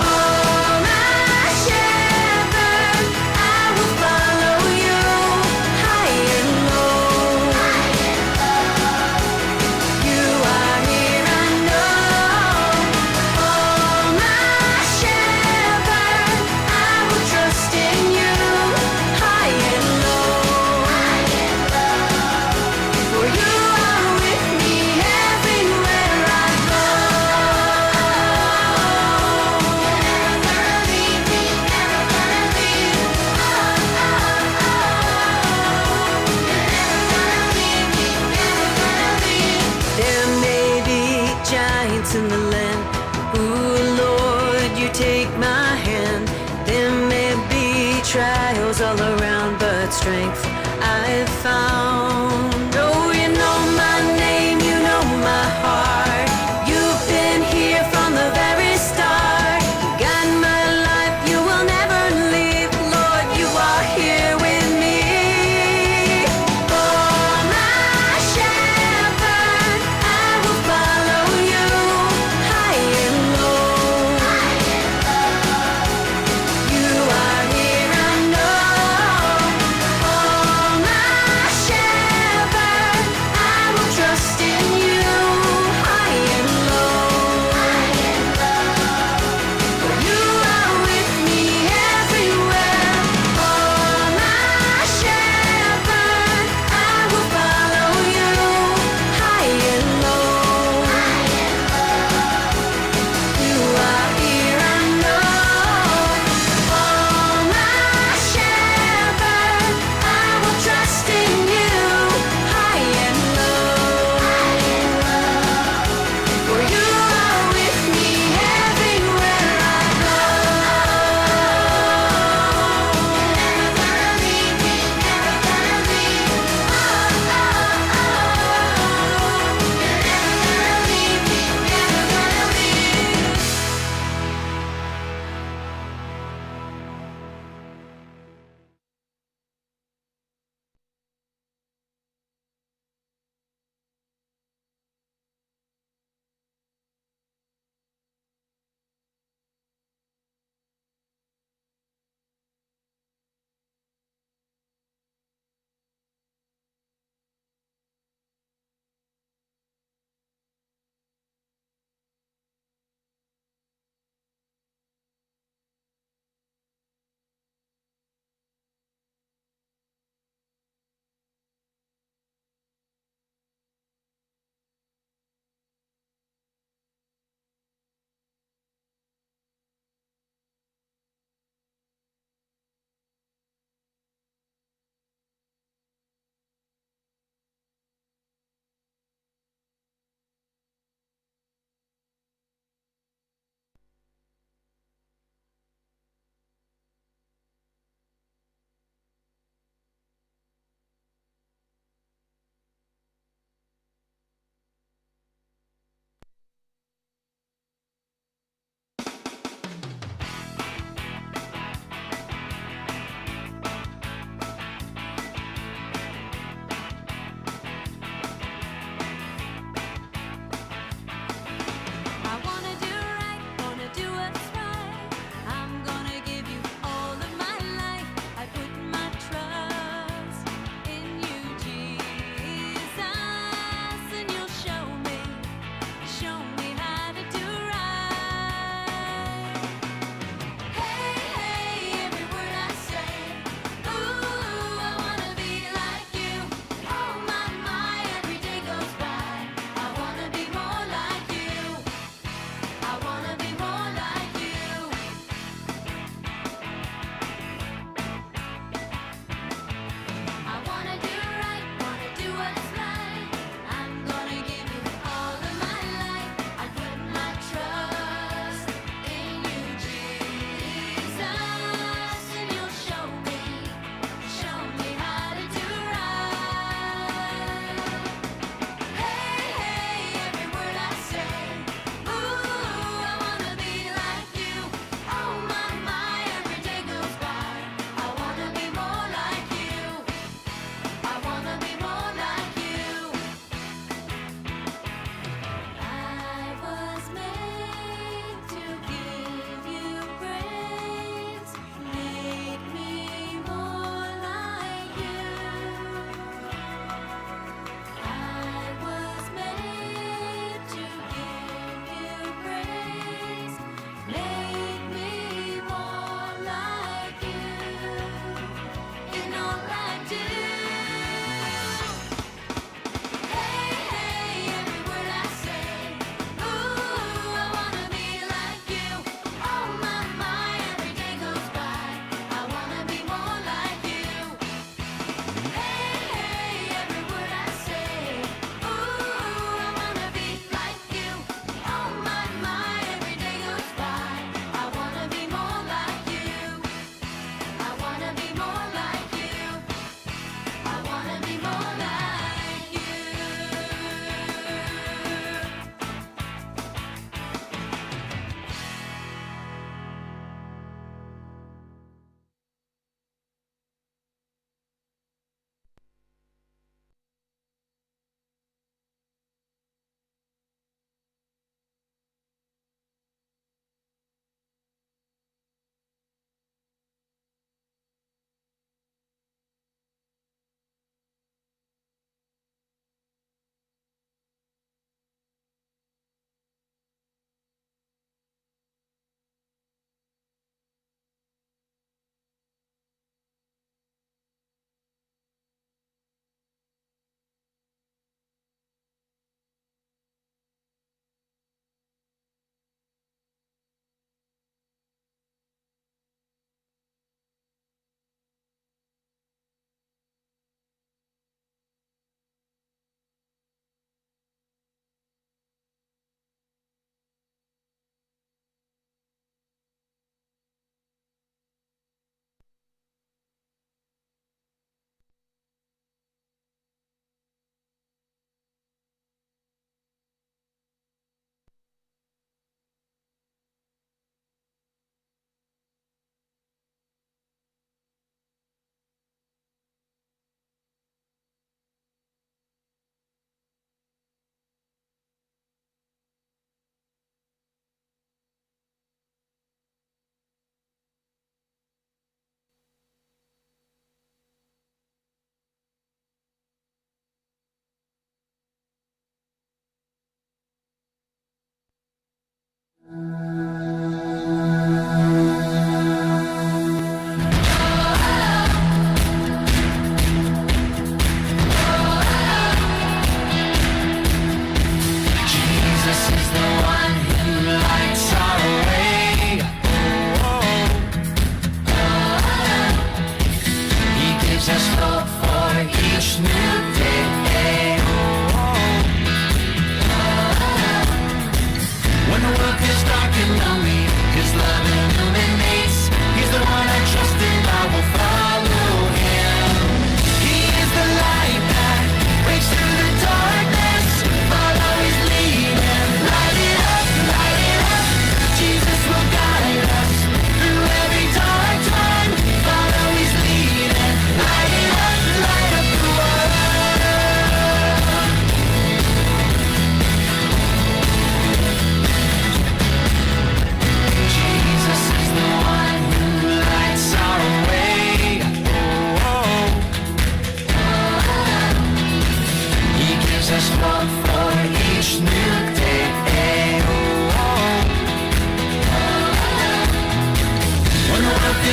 Oh, my shepherd, I will follow you high and low. You are here, I know. Oh, my shepherd, I will trust in you high and low. For you are with me everywhere I go. You're never gonna leave me, never gonna leave. Oh, oh, oh. You're never gonna leave me, never gonna leave. There may be giants in the land. Ooh, Lord, you take my hand. There may be trials all around, but strength I've found. Oh, you know my name, you know my heart. You've been here from the very start. You got my life, you will never leave. Lord, you are here with me. Oh, my shepherd, I will follow you high and low. You are here, I know. Oh, my shepherd.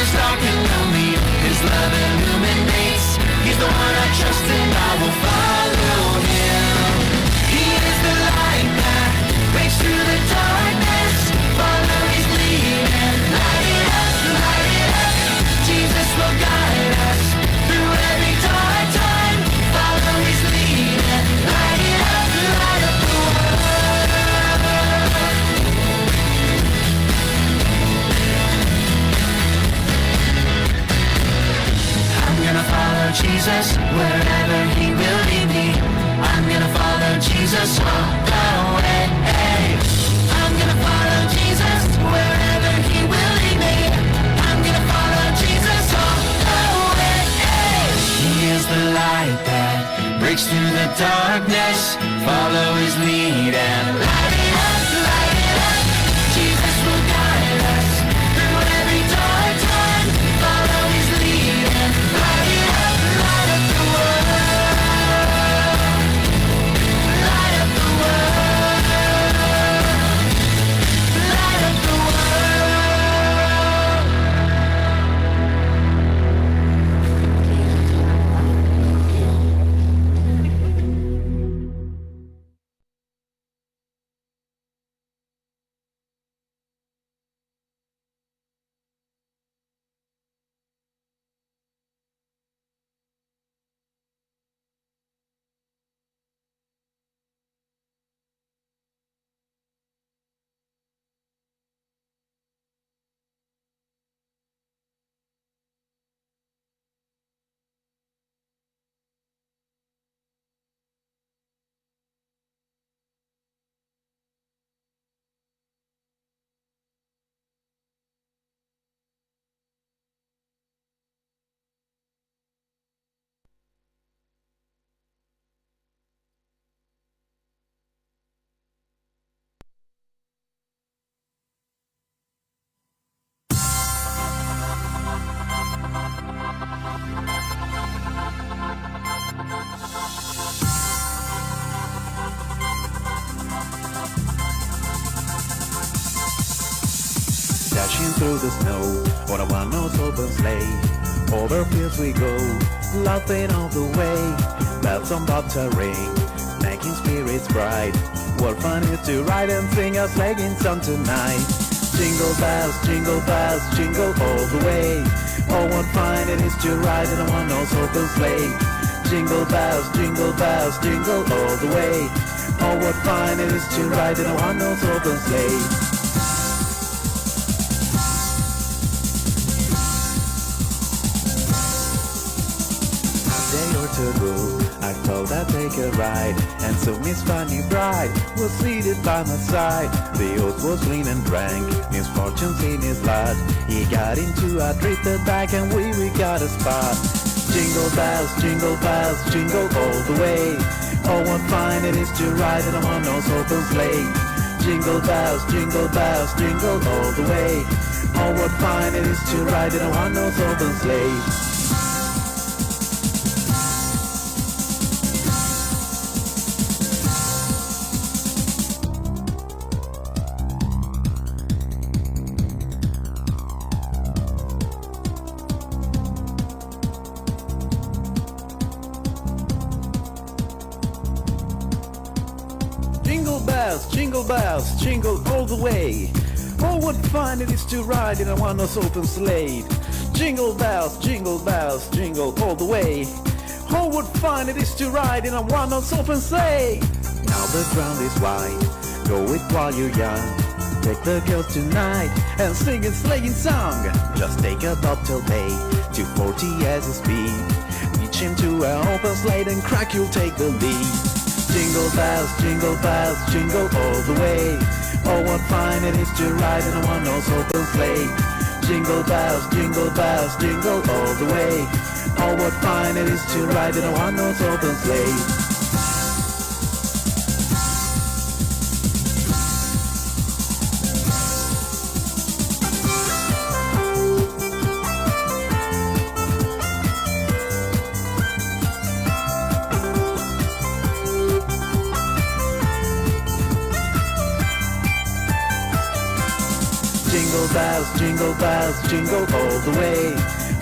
was dark and lonely, His love illuminates. He's the one I trust and I will follow Him. He is the light that breaks through the darkness. Follow His lead and light it up, light it up. Jesus will guide us through every dark time. Follow His lead and light it up, light up the world. I'm gonna follow Jesus wherever he will lead me. I'm gonna follow Jesus all the way. I'm gonna follow Jesus wherever he will lead me. I'm gonna follow Jesus all the way. He is the light that breaks through the darkness. Follow his lead and light it up, light it up. Jesus will guide us through every dark time. Follow his lead and light it up, light up the world. Light up the world. Light up the world. Dashing through the snow on a one-horse open sleigh. Over fields we go, laughing all the way. Bells on bobtail ring, making spirits bright. What fun it is to ride and sing a sleighing song tonight. Jingle bells, jingle bells, jingle all the way. Oh, what fun it is to ride in a one-horse open sleigh. Jingle bells, jingle bells, jingle all the way. Oh, what fun it is to ride in a one-horse open sleigh. A day or two ago, I thought I'd take a ride, and so Miss Fanny Bride was seated by my side. The old was lean and drank, misfortunes in his lot. He got into a drifted back, and we got a spot. Jingle bells, jingle bells, jingle all the way. Oh, what fun it is to ride in a one-horse open sleigh. Jingle bells, jingle bells, jingle all the way. Oh, what fun it is to ride in a one-horse open sleigh. Jingle bells, jingle bells, jingle all the way. Oh, what fun it is to ride in a one-horse open sleigh. Jingle bells, jingle bells, jingle all the way. Oh, what fun it is to ride in a one-horse open sleigh. Now the ground is wide, go it while you're young. Take the girls tonight and sing a sleighing song. Just take a bobtail bay, 240 as a speed. Reach him to an open sleigh and crack, you'll take the lead. Jingle bells, jingle bells, jingle all the way. Oh, what fun it is to ride in a one-horse open sleigh. Jingle bells, jingle bells, jingle all the way. Oh, what fun it is to ride in a one-horse open sleigh. Jingle bells, jingle bells, jingle all the way.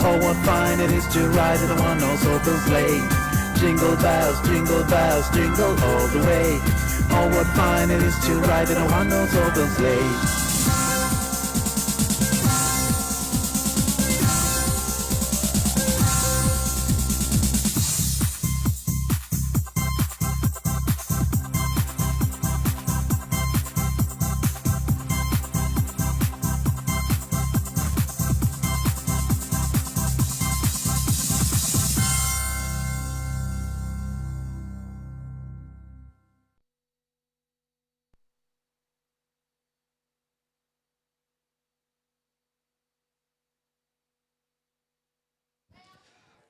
Oh, what fun it is to ride in a one-horse open sleigh. Jingle bells, jingle bells, jingle all the way. Oh, what fun it is to ride in a one-horse open sleigh.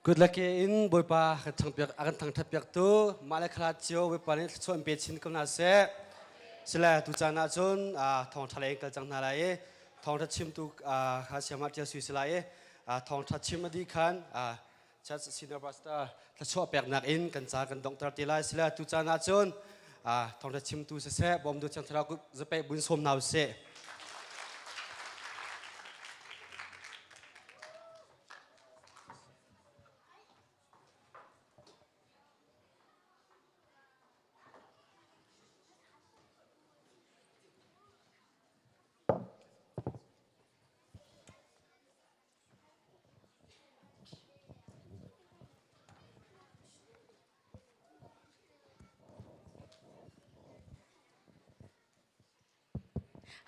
Good luck in Bawipa kan thangpiak a kan thangthat piak tu mah le khala cio Bawipa nih thluachuah in pe chin ko hna seh. Sile tu caan ah cun thawngtha lei in kal cang hna lai i thawngtha chimtu kha siamah tia sui si lai i thawngtha chim a dih khan Church Senior Pastor thluachuah peknak in kan ca kan donghter ti lai. Sile tu caan ah cun thawngtha chimtu siseh bawmtu thiang thlarau zapeh bun sawm hna usih.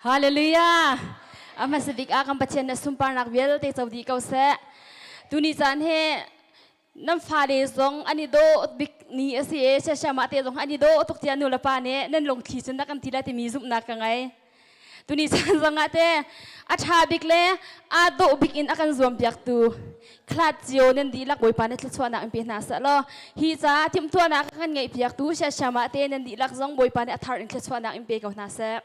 Hallelujah! A hmasa bik ah kan Pathian na sunparnak vialte co dih ko seh. Tuni caan hi nan fale zong an i dawh bik ni a si i siasiamah te zong an i dawh tuk tiah nu le pa nih nan lungthli cun rak kan ti lai timi zumhnak ka ngei. Tuni caan zongah te a ṭha bik le aa dawh bik in a kan zuampiaktu khlat cio nan dihlak Bawipa nih thluachuahnak in pe hna seh law hi ca timhtuahnak a kan ngeihpiaktu siasiamah te nan dihlak zong Bawipa nih a thar in thluachuahnak in pe ko hna seh.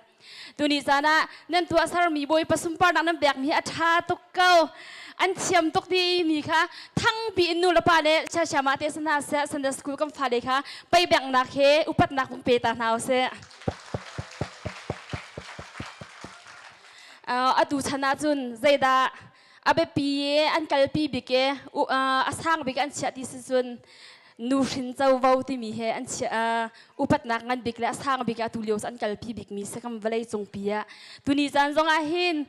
Tuni caan ah nan tuahsermi Bawipa sunparnak nan pekmi hi a ṭha tuk ko. An thiam tuk ti mi kha thangpi in nu le pa le siasiamah te si hna seh Sunday school kan fale kha peibenghnak he upatnak vung pe ta hna usih. Atu chan ahcun zeidah a biapi i an kalpi bik i a sang bik an chiah ti si cun nuhrin covo timi he an chiah upatnak ngan bik le a sang bik atu lio an kalpi bikmi si kan vawlei cungpi ah tuni caan zong ah hin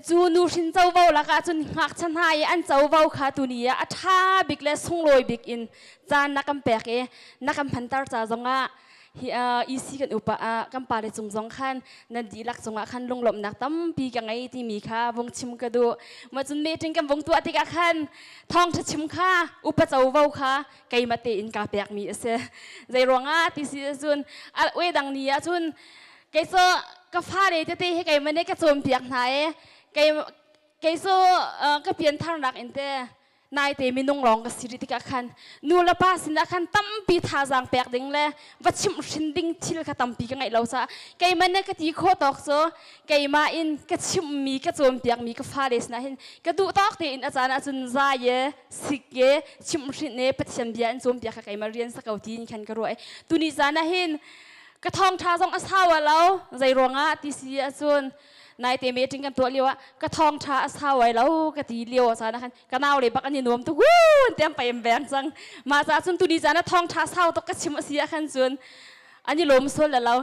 cu nuhrin covo lakah cun ngakchia hna i an covo kha tuni ah a ṭha bik le sunglawi bik in caan na kan pek i na kan hmanter ca zongah hi EC kan upa ah kan pale cung zong khan nan dihlak cungah khan lunglawmhnak tampi ka ngei timi kha vung chim ka duh. Ma cun meeting kan vung tuah tikah khan thawngṭha chim kha upa covo kha keimah tein kaa pekmi a si. Zei ruangah ti si cun a we dang ni ah cun kei cu ka fale tete hi keimah nih ka cawnpiak hna i kei kei cu ka piantharnak in te naite minung lawng ka si rih tikah khan nu le pa sinah khan tampi thazaang pek ding le va chimh hrin ding thil kha tampi ka ngeih lo caah keimah nih ka ti khawh tawk cu keimah in ka chimhmi ka cawnpiakmi ka fale sinah hin ka duh tawk tein a caan ahcun zai e sik e chimhhrinh e Pathian bia in cawnpiak kha keimah rian sa ko tiin khan ka ruah i tuni caan ah hin ka thawngṭha zong a sau lo zei ruangah ti si ahcun naite meeting kan tuah lio ah ka thawngṭha a sau ai lo ka ti lio caan ah khan ka nau le bak an i nuam tuk wuu tiang paim veng cang mah ca cun tuni caan ah thawngṭha sau tuk ka chim a si ah khan cun an i lawm sual le lo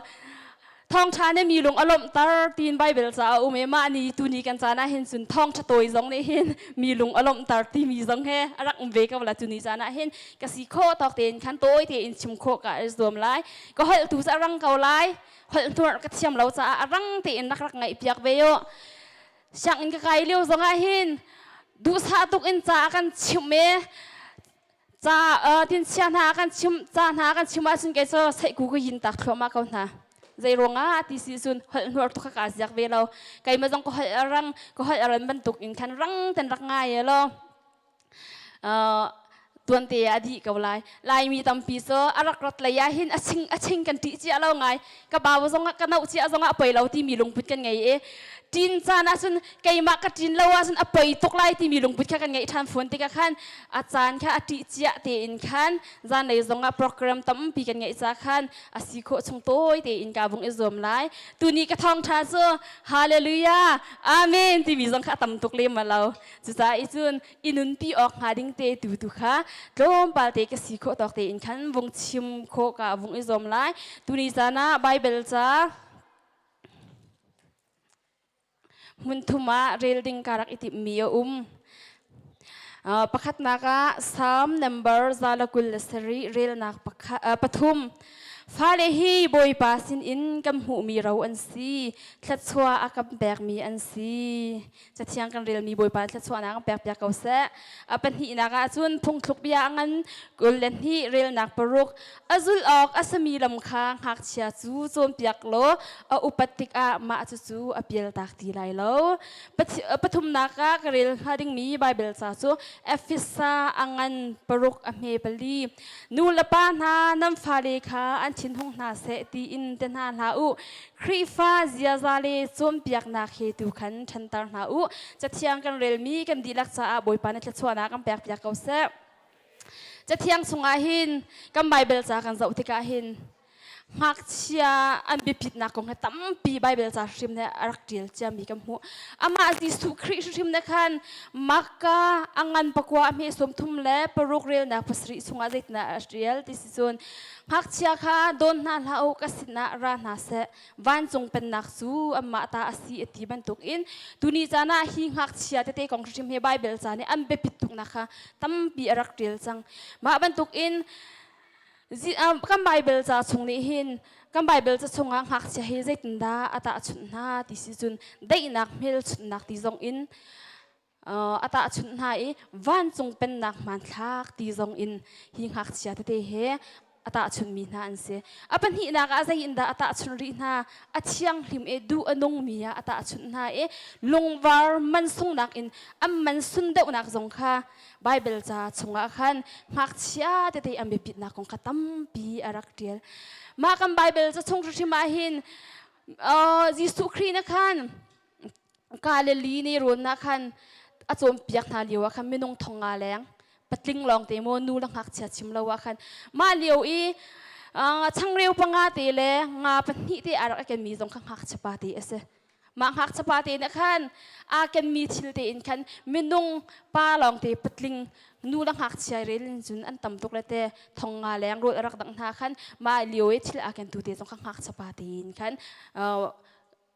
thawngṭha nih mi lung a lawmhter tiin Bible ca a um i mah ni tuni kan caan ah hin cun thawngṭha tawi zong nih hin mi lung a lawmhter timi zong he a rak um ve ko la tuni caan ah hin ka si khawh tawk tein khan tawi tein chim khawh ka zuam lai ka holh tu cu a rang ko lai holh hnuar ka thiam lo caah a rang tein rak rak ngaih piak ve u sianginn ka kai lio zongah hin duhsah tuk in ca kan chimh e ca tin chia hna kan chim ca hna kan chim ahcun kei cu seihku ka yin tak thluahmah ko hna zei ruangah ti si cun holh hnuar tuk ka ziak ve lo keimah zong ka holh a rang ka holh a ran bantuk in khan rang ten rak ngai e lo. Tuante ah a dih ko lai. Laimi tampi cu a rak rat lei ah hin a ching a ching kan ṭih cia lo ngai. Ka bau zong ah ka noh cia zong ah a poi lo timi lungput kan ngei i ṭin caan ah cun keimah ka ṭin lo ahcun a poi tuk lai timi lungput kha kan ngeih ṭhan fawn tikah khan a caan kha a ṭih cia tein khan zanlei zong ah program tampi kan ngeih ca khan a si khawh chung tawi tein ka vung i zuam lai. Tuni ka thawngṭha cu hallelujah amen timi zong kha a tam tuk lem lo. Cucaah i cun i nunpi awk hnga ding te tu tu kha tlawmpal te ka si khawh tawk tein khan vung chim khawh ka vung i zuam lai. Tuni caan ah Bible ca hmun thum ah rel ding ka rak i timhmi a um. Pakhatnak ah Psalm number 127 relnak pathum. Fale hi Bawipa sinin kan hmuhmi ro an si, thluachuah a kan pekmi an si. Cathiang kan relmi Bawipa thluachuahnak kan pekpiak ko seh. A pahnihnak ah cun phungthluk bia a ngan 22 relnak paruk. A zulh awk a sami lam kha ngakchia cu cawnpiak law a upat tikah mah cucu a pialtak ti lai lo. Pathumnak ah ka rel hnga dingmi Baibal ca cu Efesa a ngan paruk a hme pali. Nu le pa hna nan fale kha an thinhung hna seh tiin te hna hlah u. Khrihfa ziaza le cawnpiaknak he tu khan ṭhanter hna u. Cathiang kan relmi kan dihlak caah Bawipa na thluachuahnak kan pekpiak ko seh. Cathiang chungah hin kan Baibal ca kan zoh tikah hin ngakchia an biapitnak kong he tampi Baibal ca hrim nih a rak ṭial ciami kan hmuh. Amah Jesuh Khrih hrim nih khan Marka a ngan pakua a hme 36 relnak pasarih chungah zeitindah a ṭial ti si cun ngakchia kha dawn hna hlah u ka sinah ra hna seh vancung pennak cu anmah ta a si a ti bantukin tuni caan ah hi ngakchia tete kong hrim hi Baibal ca nih an biapit tuknak kha tampi a rak ṭial cang. Mah bantukin Kan Baibal ca chung nih hin kan Baibal ca chungah ngakchia hi zeitindah a tahchunh hna ti si cun daihnak hmelchunhnak ti zong in a tahchunh hna i vancung pennak hmanthlak ti zong in hi ngakchia tete he a tahchunhmi hna an si. A pahnihnak ah zei in dah a tahchunh rih hna? A thianghlim i duh a nungmi ah a tahchunh hna i lungvar mansungnak in an man sun deuhnak zong kha Baibal ca chungah khan ngakchia tete an biapitnak kong kha tampi a rak ṭial. Mah kan Baibal ca chung hrimhrim ah hin Jesuh Khrih na khan Galilee ne rawn na khan a cawnpiak hna lio ah khan minung thong nga leng patling lawng te maw nu le ngakchia chim lo ah khan mah lio i changreu panga te le nga pahnih te a rak i kenmi zong kha ngakchia pa te a si. Mah ngakchapa te nih khan aa kenmi thil tein khan minung pa lawngte patling nu le ngakchia rel in cun an tam tuk le te thong nga leng rawl a rak dangh hna khan mah lio i thil aa kentu te zong kha ngakchapa tein khan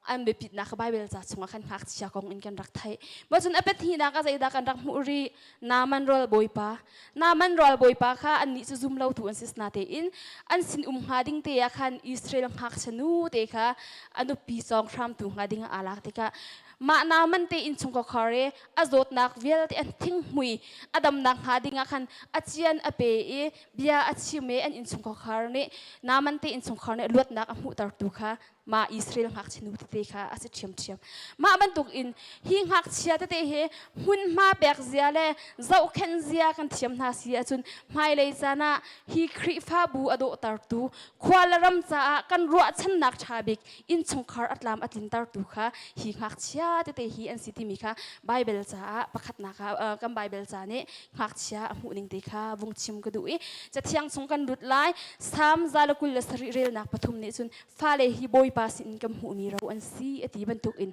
an biapitnak Bible ca chungah khan ngakchia kong in kan rak theih. Mah cun a pahnihnak ah zeidah kan rak hmuh rih? Naaman rawl bawipa. Naaman rawl bawipa kha annih cu zum lotu an si natein an sin um hnga ding te ah khan Israel ngakchia nu te kha a nupi cawng hramtu hnga ding ah aa lak tikah mah Naaman te innchungkhar i a zawtnak vialte an thinghmui a damnak hnga ding ah khan a cian a pe i bia a chim i an innchungkhar nih Naaman te innchungkhar nih luatnak a hmuhtertu kha mah Israel ngakchia nu tete kha a si ṭhiamṭhiam. Mah bantuk in hi ngakchia tete hi hmunhma pek zia le zohkhenh zia kan thiam hna si ahcun hmailei caan ah hi Khrihfabu a dawhtertu khua le ram caah kan ruahchannak ṭha bik innchungkhar a tlam a tlintertu kha hi ngakchia tete hi an si timi kha Bible caah pakhatnak ah kan Bible ca nih ngakchia a hmuh ning te kha vung chim ka duh i cathiang chung kan lut lai Salm 127 relnak pathum nih cun fale hi Bawipa sin kan hmuhmi ro an si a ti bantukin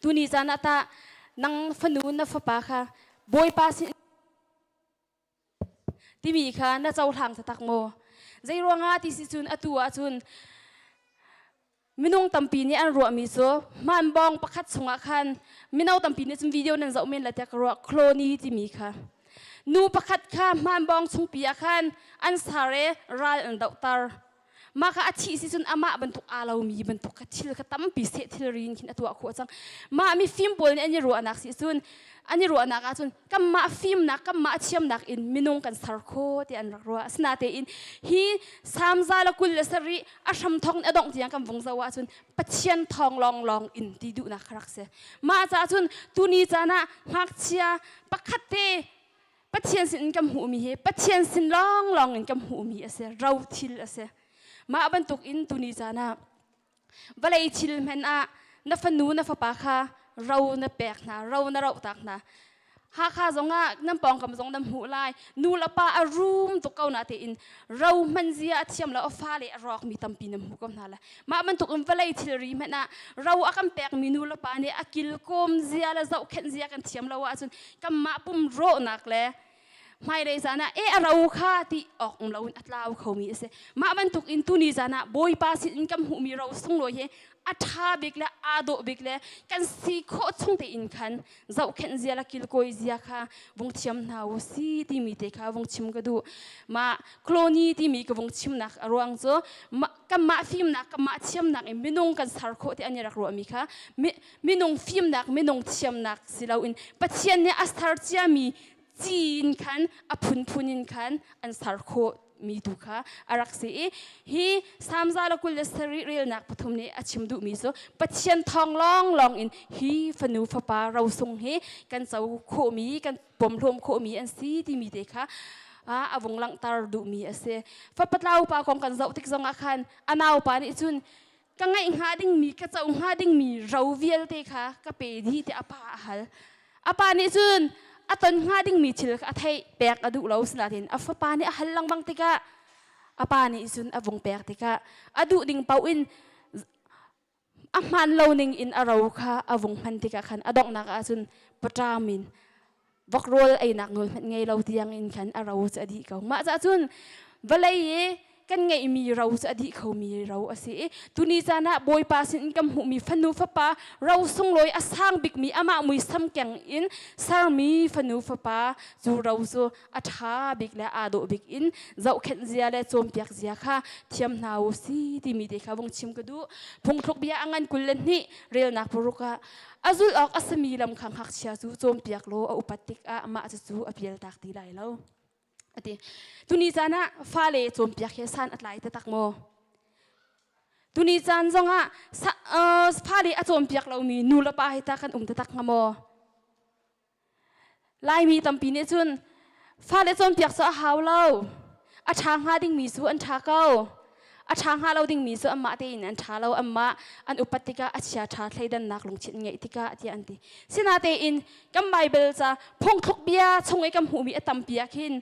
tuni caan ah tah nang fanu na fapa kha Bawipa sin timi kha na cohlang taktak maw? Zei ruangah ti si cun atu ah cun minung tampi nih an ruahmi cu hmanbawng pakhat chungah khan mino tampi nih cun video nan zoh men la tiah ka ruah clony timi kha nu pakhat kha hmanbawng chungpi ah khan an sar i ral an dohter Mah kha a thih si cun amah bantuk aa lomi bantuk kha thil kha tampi seh thilri in khin a tuah khawh cang. Mah mifim pawl nih an i ruahnak si cun an i ruahnak ahcun kanmah fimnak kanmah thiamnak in minung kan ser kho ti an rak ruah. Asinain hi Salm 127 a hram thawng in a dongh tiang kan vung zoh ahcun Pathian thawng lawnglawng in ti duhnak kha rak si. Mah caah cun tuni caan ah ngakchia pakhat te. Pathian sin in kan hmuhmi hi Pathian sin lawnglawng in kan hmuhmi a si, ro thil a si. Mah bantuk in tuni caan ah vawlei thil hmenh ah na fanu na fapa kha ro na pek hna, ro na rohtak hna. Hakha zongah nan pawngkam zong nan hmuh lai. Nu le pa a rum tuk ko na tein ro hman zia a thiam lo a fale a rawkmi tampi nan hmu ko hna lai. Mah bantuk in vawlei thilri hmanh ah ro a kan pekmi nu le pa nih a kilkawm zia le zohkhenh zia kan thiam lo ahcun kanmah pum rawhnak le hmailei zan ah e a ro kha ti awk um loin a tlau khomi a si. Mah bantuk in tuni zan ah Bawipa sin in kan hmuhmi ro sunglawi hi a ṭha bik le aa dawh bik le kan si khawh chung tein khan zohkhenh zia le kilkawi zia kha vung thiam hna u si timi te kha vung chim ka duh. Mah Clony timi ka vung chimnak a ruang cu kanmah fimnak kanmah thiamnak in minung kan ser khawh ti an i rak ruahmi kha minung fimnak minung thiamnak si loin Pathian nih a ser ciami ci in khan a phunphun in khan an ser khawh mi tu kha a rak si i hi Salm 127 relnak pathum nih a chim duhmi cu Pathian thawng lawnglawng in hi fanu fapa rosung hi kan co khawhmi kan pomhlawm khawhmi an si timi te kha a vung langhter duhmi a si. Fapatlau pa kong kan zoh tik zongah khan a naupa nih cun ka ngeih hnga dingmi ka co hnga dingmi ro vialte kha ka pe dih tiah a pa a hal. A pa nih cun a ton hnga dingmi thil kha a theih pek a duh lo sinain a fapa nih a hal lengmang tikah a pa nih cun a vung pek tikah a duh ding paoh in a hmaan lo ning in a ro kha a vung hman tikah khan a donghnak ah cun paṭam in vok rawl einak nawl hmanh ngei lo tiang in khan a ro cu a dih ko. Mah caah cun vawlei i kan ngeihmi ro cu a dih khomi ro a si i tuni caan ah Bawipa sin in kan hmuhmi fanu fapa ro sunglawi a sang bikmi amah muisam keng in sermi fanu fapa cu ro cu a ṭha bik le aa dawh bik in zohkhenh zia le cawnpiak zia kha thiam hna u si timi te kha vung chim ka duh. Phungthluk bia a ngan 22 relnak paruk ah a zulh awk a simi lam kha ngakchia cu cawnpiak law a upat tikah mah cucu a pialtak ti lai lo. Ati. Tuni caan ah fale cawnpiak hi san a tlai taktak maw? Tuni caan zongah fale a cawnpiak lomi nu le pa hi ta kan um taktak hnga maw? Laimi tampi nih cun fale cawnpiak cu a hau lo. A ṭha hnga dingmi cu an ṭha ko. A ṭha hnga lo dingmi cu anmah tein an ṭha lo. Anmah an upat tikah a chia ṭha thleidannak lungthin ngeih tikah tiah an ti. Sinatein kan Baibal ca phungthluk bia chung i kan hmuhmi a tampi ah khin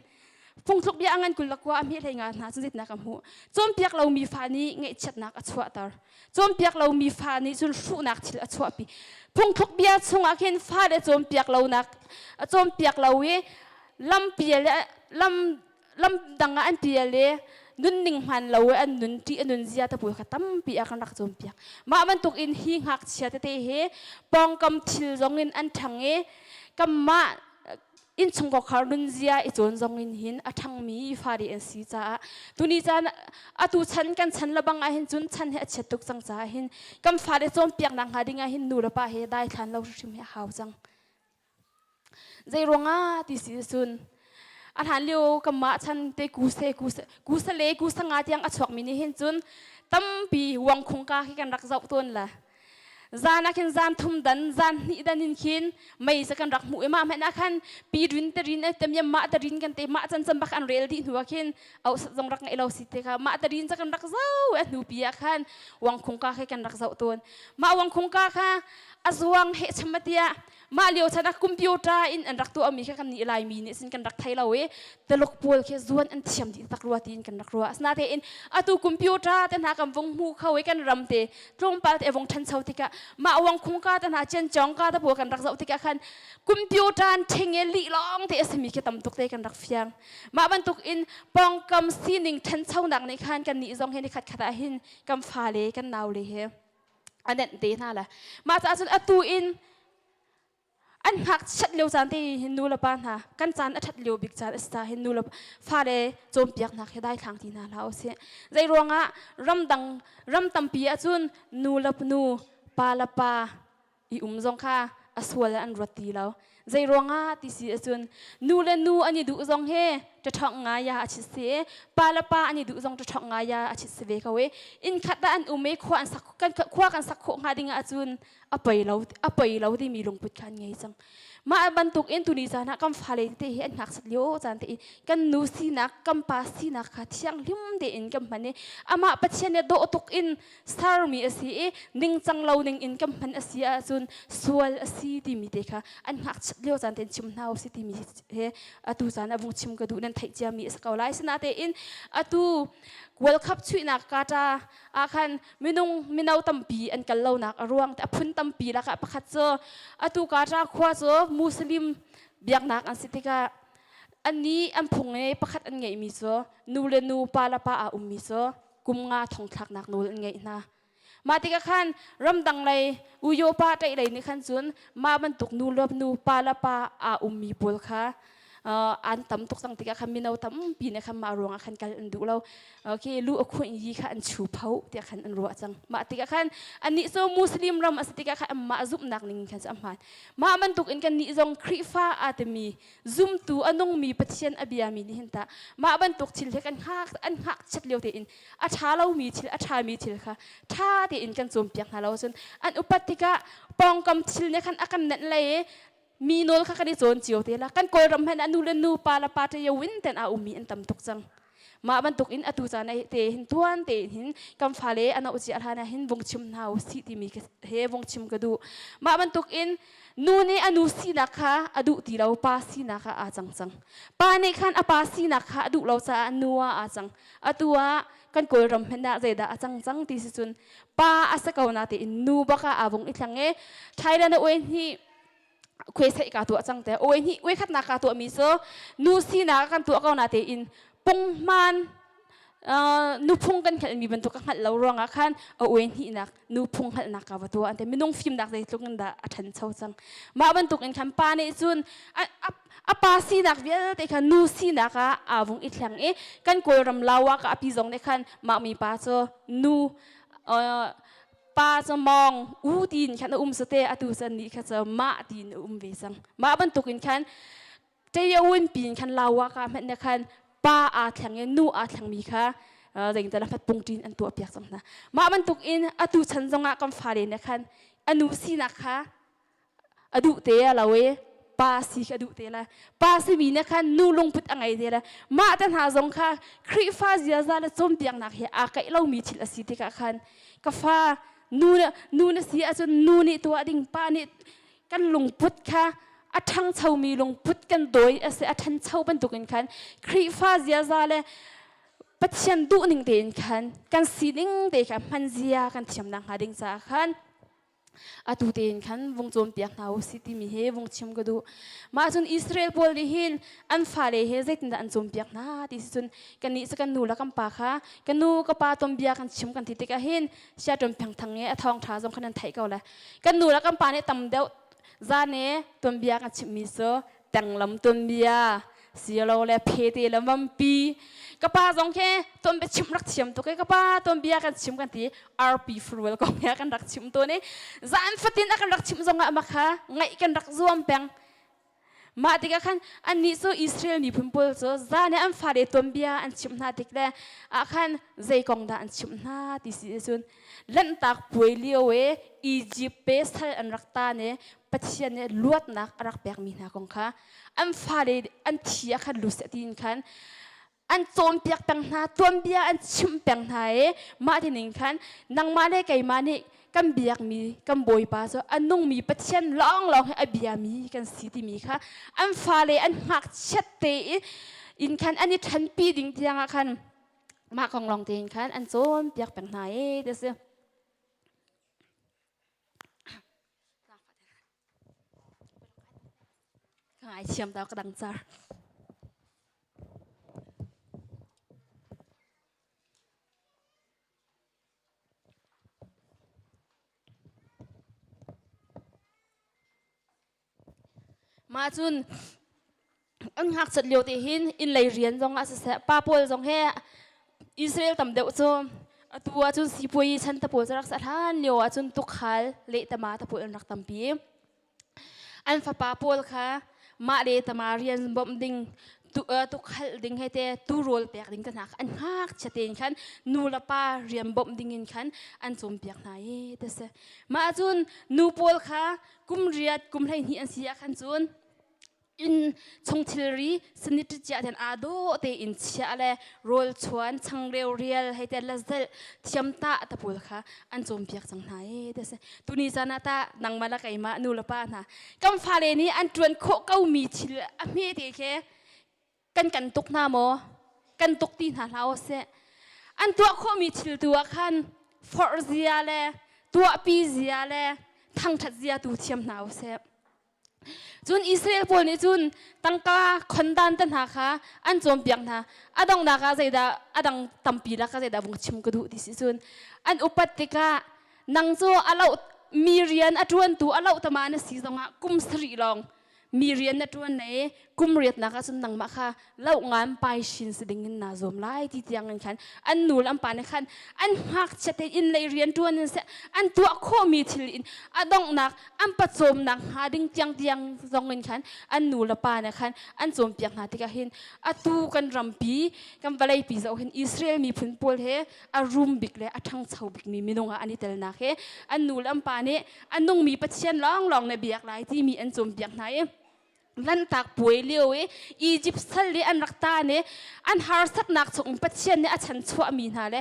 phungthluk bia a ngan 21 a hme 15 hna cun zeitindah kan hmuh? Cawnpiak lomi fa nih ngaihchiatnak a chuahter. Cawnpiak lomi fa nih cun hruhnak thil a chuahpi. Phungthluk bia chungah khin fale cawnpiak lonak cawnpiak lo i lampial lam lam dang ah an pial i nunning hmaan lo i an nun ṭih a nun zia te pawl kha tampi ah kan rak cawnpiak. Mah bantuk in hi ngakchia tete hi pawngkam thil zong in an ṭhang i kanmah innchungkhar nunzia i cawn zong in hin a ṭhangmi fale an si caah tuni caan atu chan kan chan lebang ah hin cun chan hi a chiat tuk cang caah hin kan fale cawnpiaknak hnga ding ah hin nu le pa he daithlan lo hrimhrim hi a hau cang. Zei ruangah ti si cun a hlan lio kanmah chan te ku se ku se ku sa le ku sa nga tiang a chuakmi nih hin cun tampi wangkhung ka khi kan rak zoh tawn la. Zan ah khin zan thum dan zan hnih dan in khin mei sa kan rak hmuh i mah hmanh ah khan pi rin te rin te miam mah te rin kan te mah can cam bak an rel dih hnu ah khin au sat zong rak ngeih lo si te kha mah te rin ca kan rak zoh a hnu pi ah khan wangkhung ka khi kan rak zoh tawn. Mah wangkhung ka kha a zuang he cham tiah mah lio chan ah computer in an rak tuahmi kha kan nih Laimi nih sin kan rak thei lo i Tuluk pawl khi zuan an thiam dih tak rua tiin kan rak ruah. Asinain atu computer te hna kan vung hmu kho i kan ram te tlawmpal te vung ṭhancho tikah mah wang khung ka te hna cian chong ka te pawl kan rak zoh tikah khan computer an ṭhing i lih lawng te a simi khi tam tuk te kan rak fiang. Mah bantuk in pawngkam sining ṭhanchonak nih khan kan nih zong hi ni khat khat ah hin kan fale kan naule he a nenh te hna la mah caah cun atu in an ngakchiat lio caan te hin nu le pa hna kan caan a ṭhat lio bik caan a si caah hin nu le fale cawnpiaknak hi daithlang ti hna hlah usih zei ruangah ramdang ram tampi ahcun nu le nu pa le pa i um zong kha a sual an ruat ti lo. Zei ruangah ti si ahcun nu le nu an i duh zong he ṭaṭhawng ngai ah a chit si i pa le pa an i duh zong ṭaṭhawng ngai ah a chit si ve ko i inn khat ah an um i khua an sak kan khua kan sak khawh hnga ding ahcun a poi lo a poi lo timi lungput kha an ngei cang. Mah bantuk in tuni caan ah kan fale tete hi an ngakchiat lio caan te i kan nu sinak kan pa sinak kha thianghlim tein kan hman i amah Pathian nih dawh tuk in sermi a si i ningcang lo ning in kan hman a si ahcun sual a si timi te kha an ngakchiat lio caan tein chim hna usih timi he atu caan ah vung chim ka duh nan theih ciami a si ko lai. Sinatein atu World Cup chuihnak Qatar ah khan minung mino tampi an kal lonak a ruang a phun tampi lakah pakhat cu atu Qatar khua cu Muslim biaknak an si tikah annih an phung i pakhat an ngeihmi cu nu le nu pa le pa aa ummi cu kum nga thongthlaknak nawl an ngeih hna. Mah tikah khan ramdang lei Uyopa ṭaih lei nih khan cun mah bantuk nu le nu pa le pa aa ummi pawl kha an tam tuk cang tikah khan mino tampi nih khan mah ruangah khan kal an duh lo. Okay, lu a khunh yi kha an chu pho tiah khan an ruah cang. Mah tikah khan annih cu Muslim ram a si tikah khan anmah zumhnak ning khan cu a hmaan. Mah bantuk in kannih zong Khrihfa aa timi zumtu a nungmi Pathian a biami nih hin tah mah bantuk thil hi kan hngak an ngakchiat lio tein a ṭha lomi thil a ṭhami thil kha ṭha tein kan cawnpiak hna lo cun an upat tikah pawngkam thil nih khan a kan nenh lei i mi nawl kha kan i cawn cio te la kan kawlram hmanh ah nu le nu pa le pa ṭe win ten a ummi an tam tuk cang mah bantuk in atu caan te hin tuan te hin kan fale ano cia hlan ah hin vung chim hna u si timi he vung chim ka duh mah bantuk in nu nih a nu sinak kha a duh ti lo pa sinak ah aa cang cang pa nih khan a pa sinak kha a duh lo caah nu ah aa cang atu ah kan kawlram hmanh ah zeidah a cang cang ti si cun pa a si ko na tein nu bak ah aa vung i thlang i Thailand a uen hi khuai saih ka tuah cang te oi hi oi khatnak ka tuah mi cu nu sinak kan tuah ko na tein punghman nuphung kan hngalh mi bantuk ka hngalh lo ruangah khan a oi hnihnak nuphung hngalhnak ka va tuah ante minung fimnak zeitluk in dah a ṭhancho cang mah bantuk in khan pa nih cun a pa sinak vialte kha nu sinak ah aa vung i thleng i kan kawlram lawa ka api zong nih khan mah mi pa cu nu pa cu mawng u tiin khan a um sate atu chan nih kha cu mah tiin a um ve cang mah bantukin khan ṭeiawin pin khan lawa ka hmenh ne khan pa aa thleng i nu aa thlengmi kha zeingtal hmat pungṭin an tuah piak cang hna mah bantuk in atu chan zongah kan fale ne khan a nu sinak kha a duh te a lo i pa si kha a duh te la pa simi nih khan nu lungput a ngei te la mah te hna zong kha Khrihfa ziaza le cawnpiaknak he aa kaih lomi thil a si tikah khan ka fa nu nu na si ahcun nu nih tuah ding pa nih kan lungput kha a ṭhangchomi lungput kan dawi a si a ṭhancho bantukin khan Khrihfa ziaza le Pathian duhning tein khan kan sining te kha hman zia kan thiamnak hnga ding caah khan atu tein khan vung cawnpiak hna u si timi he vung chim ka duh mah cun Israel pawl nih hin an fale he zeitindah an cawnpiak hna ti si cun kannih cu kan nu le kan pa kha ka nu ka pa tom bia kan chim kan ti tikah hin siaṭuan phengthang i a thawngṭha zong khan an theih ko le kan nu le kan pa nih tam deuh zan i tuanbia kan chimmi cu tenglam tuanbia silo le phete le vampi ka pa zong khi tuanbia chim rak thiam tuk i ka pa tuanbia kan chim kan ti RP Fruel kong he kan rak chim tawn i zan fatin a kan rak chim zong ah mah kha ngaih kan rak zuam peng mah tikah khan annih cu Israel miphun pawl cu zan i an fale tuanbia an chimh hna tik le ah khan zei kong dah an chimh hna ti si cun Lanhtak puai lio i Egypt pe sal an rak tan i Pathian nih luatnak a rak pekmi hna kong kha an fale an thi ah khan lut seh tiin khan an cawnpiak peng hna tuanbia an chimh peng hna i mah ti ning khan nangmah le keimah nih kan biakmi kan Bawipa cu a nungmi Pathian lawnglawng hi a biami kan si timi kha an fale an ngakchiat te in khan an i ṭhanpi ding tiangah khan mah kong lawng tein khan an cawnpiak peng hna i ti si. Ka ngaithiam ta ka dang car. Mah cun an ngakchiat lio te hin inn lei rian zong ah siseh pa pawl zong he Israel tam deuh cu atu ahcun sipuai chan te pawl cu rak sa hlan lio ahcun tukhal lehtama te pawl an rak tampi. An fapa pawl kha mah le tama rian bawmh ding tukhalh ding he te turawl pek ding te hna kha an ngakchia tein khan nu le pa rian bawmh ding in khan an cawnpiak hna i ti si. Mah cun nu pawl kha kum riat kum 12 an si ah khan cun inn chung thilri sanitary chia ten aa dawh tein chia le rawl chuan changreu rial hei te la zelh thiam ta ta pawl kha an cawnpiak cang hna e ti si. Tuni caan ah tah nangmah le keimah nu le pa hna kan fale nih an ṭuan khawh ko mi thil a hme te khi kan kan tuk hna maw? Kan tuk ti hna hlah seh. An tuah khawhmi thil tu ah khan forh zia le tuahpi zia le thangṭhat zia tu thiam hna usih. Cun Israel pawl nih cun tangka khondan te hna kha an cawnpiak hna. A donghnak ah zeidah a dang tampi lak ah zeidah vung chim ka duh ti si cun an upat tikah nang cu a loh mi rian a ṭuantu a loh tama na si zongah kum sarih lawng mi rian na ṭuan na i kum riatnak ah cun nangmah kha loh ngan pai shin si ding in naa zuam lai ti tiang in khan an nu le an pa nih khan an ngakchia te inn lei rian ṭuan in seh an tuah khawhmi thil in a donghnak an pawcawmnak hnga ding tiang tiang zong in khan an nu le pa nih khan an cawnpiak hna tikah hin atu kan rampi kan vawleipi zoh hin Israel miphun pawl he a rum bik le a ṭhangcho bikmi minung ah an i telnak he an nu le an pa nih a nungmi Pathian lawnglawng na biak lai timi an cawnpiak hna i Lanhtak puai lio i Egypt sal i an rak tan i an harsatnak chung Pathian nih a chanchuahmi hna le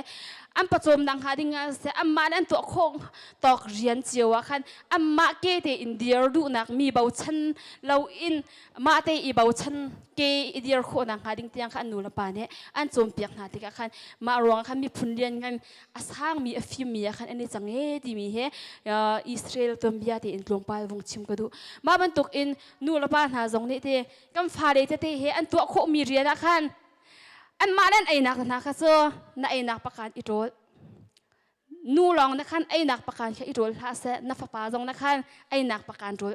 an pawcawmnak hnga ding ah siseh anmah le an tuah khawh tawk rian cio ah khan anmah ke tein dir duhnak mi bochan loin mah te i bochan ke i dir khawhnak hnga ding tiang kha an nu le pa nih an cawnpiak hna tikah khan mah ruangah khan miphun lian ngan a sangmi a fimmi ah khan an i cang e timi he Israel tuanbia tein tlawmpal vung chim ka duh. Mah bantuk in nu le pa hna zong nih te kan fale tete he an tuah khawhmi rian ah khan anmah le an einak hna kha cu na einak pakan i ṭawl. Nu lawng na khan einak pakan kha i ṭawl hlah seh, na fapa zong na khan einak pakan ṭawl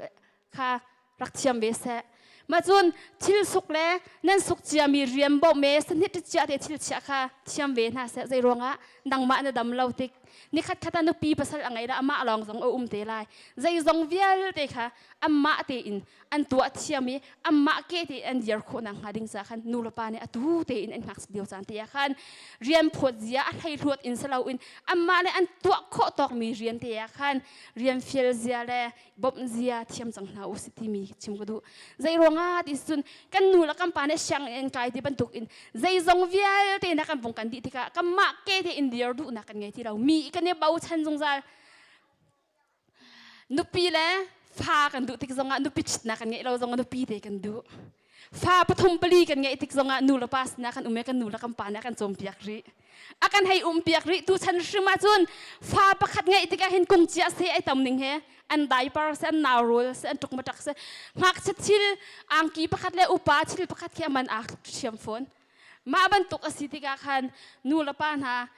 kha rak thiam ve seh. Mah cun thil suk le nan suk ciami rian bawmh me sahnit chia te thil chia kha thiam ve hna seh. Zei ruangah nangmah na dam lo tik nikhat khat ah nupi pasal a ngei la amah lawng zong a um te lai. Zeizong vialte kha amah tein an tuah thiam i amah ke te an dir khawh nak hnga ding ca khan nu le pa nih atu tein an ngakchia lio caan te ah khan rian phawt zia a hleihluat in si loin amah le an tuah khawh tawkmi rian te ah khan rian fial zia le bawmh zia thiam cang hna u si timi chim ka duh. Zei ruangah ti cun kan nu le kan pa nih sianginn kai ti bantuk in zeizong vialte na kan vung kan dih tikah kanmah ke te in dir duhnak kan ngei ti lo. Mi kan i bochan zungzal. Nupi le fa kan duh tik zongah nupi chitnak kan ngeih lo zongah nupi te kan duh. Fa pathum pali kan ngeih tik zongah nu le pa sinah kan um i kan nu le kan pa nih a kan cawnpiak rih. A kan hei umpiak rih tu chan hrim ahcun fa pakhat ngeih tikah hin kung cia se ai tam ning he an diaper se an nau rawl se an ṭukmaṭak se ngakchia thil angki pakhat le upa thil pakhat khi a man aa ṭhiam fawn. Mah bantuk a si tikah khan nu le pa hna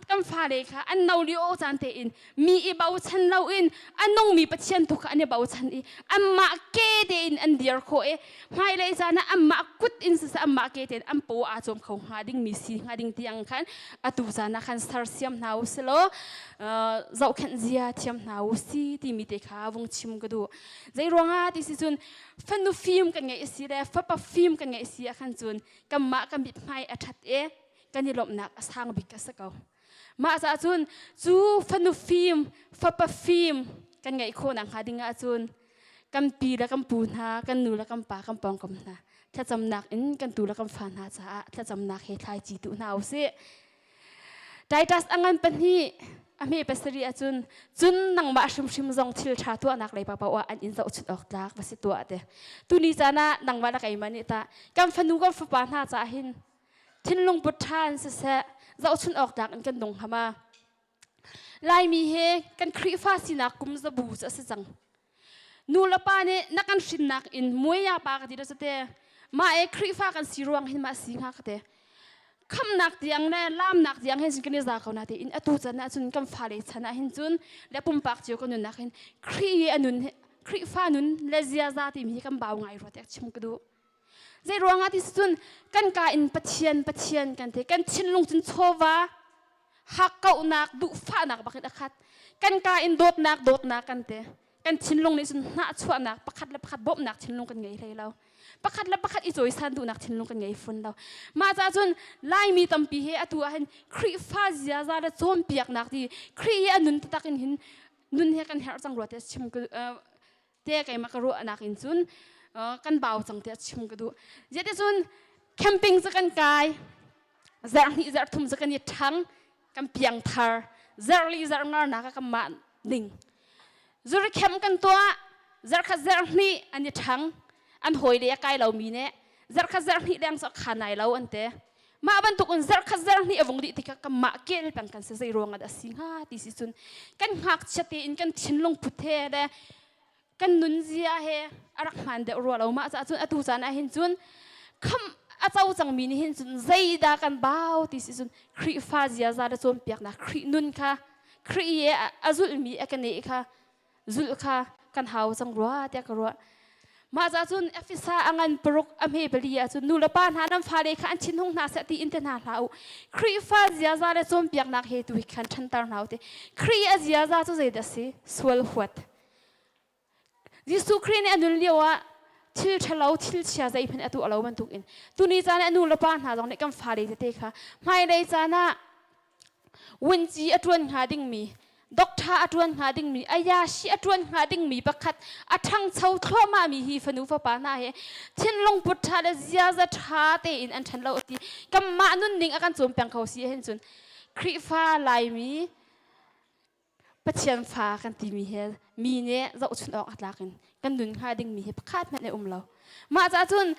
kan fale kha an no lio caan tein mi i bochan loin a nungmi Pathian tu kha an i bochan i anmah ke tein an dir khawh i hmailei caan ah anmah kut in siseh anmah ke tein an paw aa cawm kho hnga dingmi si hnga ding tiang khan atu caan ah khan sersiam hna u si law zohkhenh zia thiam hna u si timi te kha vung chim ka duh. Zei ruangah ti si cun fanu fim kan ngeih si le fapa fim kan ngeih si ah khan cun kanmah kan mithmai a ṭhat i kan i lawmhnak a sang bik a si ko. Mah caah cun cu fanu fim, fapa fim kan ngeih khawh nakhnga ding ahcun kan pi le kan pu hna, kan nu le kan pa, kan pawngkam hna thlacamnak in kan tu le kan fa hna caah thlacamnak he thlaici tuh hna usih. Titus a ngan pahnih a hme pasarih ahcun cun nangmah hrimhrim zong thil ṭha tuahnak lei paoh ah an in zohchunh awk tlak va si tuah te. Tuni caan ah nangmah le keimah nih tah kan fanu kan fapa hna caah hin thinlung put ṭha in siseh zohchunh awk tlak in kan nung hama. Laimi he kan Khrihfa sinak kum zabu cu a si cang. Nu le pa nih na kan hrinnak in muai pa ka ti da te mah e Khrihfa kan si ruang hin mah si hnga ka te. Khamnak tiang le lamnak tiang hin kan i za ko na te in atu chan ah cun kan fale chan ah hin cun le pumpak cio kan nunnak hin Khrih i a nun Khrihfa nun le ziaza timi hi kan bau ngai rua tiah chim ka duh. Zei ruangah ti cun kan ka in Pathian Pathian kan ti kan thinlung cun chawva hakkauhnak duhfahnak bak in a khat kan ka in dawtnak dawtnak kan ti. Kan thinlung nih cun hnahchuahnak pakhat le pakhat bawmhnak thinlung kan ngei hlei lo. Pakhat le pakhat i cawisan duhnak thinlung kan ngei fawn lo. Mah caah cun Laimi tampi he atu ah hin Khrihfa ziaza le cawnpiaknak ti Khrih hi a nun taktak in hin nun he kan herh cang rua te chim te keimah ka ruahnak in cun kan bau cang tiah chim ka duh. Zeticun camping cu kan kai zarh hnih zarh thum cu kan i ṭhang kan piang thar zarh li zarh ngarnak ah kan mah ning zuri camp kan tuah zarh khat zarh hnih an i ṭhang an hawi le a kai lomi nih zarh khat zarh hnih leng cu a kha nai lo an ti mah bantuk in zarh khat zarh hnih a vung dih tikah kanmah kel peng kan si zei ruang ah dah si hnga ti si cun kan ngakchia tein kan thinlung put he le kan nunzia he a rak hmaan deuh rua lo mah caah cun atu caan ah hin cun kham a co cangmi nih hin cun zeidah kan bau ti si cun Khrihfa ziaza le cawnpiaknak Khrih nun kha Khrih i a zulhmi a keneh kha zulh kha kan hau cang rua tiah ka ruah. Mah ca cun Efesa a ngan paruk a hme pali ah cun nu le pa hna nan fale kha an thinhung hna seh ti in te hna hlah u. Khrihfa ziaza le cawnpiaknak he tu hi khan ṭhanter hna u ti. Khrih a ziaza cu zeidah a si? Sual huat. Jesuh Khrih nih a nun lio ah thil ṭhalo thil chia zeihmanh a tuah lo bantukin tuni caan ah nu le pa hna zong nih kan fale tete kha hmailei caan ah vunci a ṭuan hnga dingmi doctor a ṭuan hnga dingmi ayashi a ṭuan hnga dingmi pakhat a ṭhangcho thluahmahmi hi fanu fapa hna he thinlung put ṭha le ziaza ṭha tein an ṭhan lo ti kanmah nunning a kan cawn peng kho si ahhin cun Khrihfa Laimi Pathian fa kan timi hi mi nih zohchunh awk a tlak in kan nun hnga dingmi hi pakhat hmanh a um lo. Mah caah cun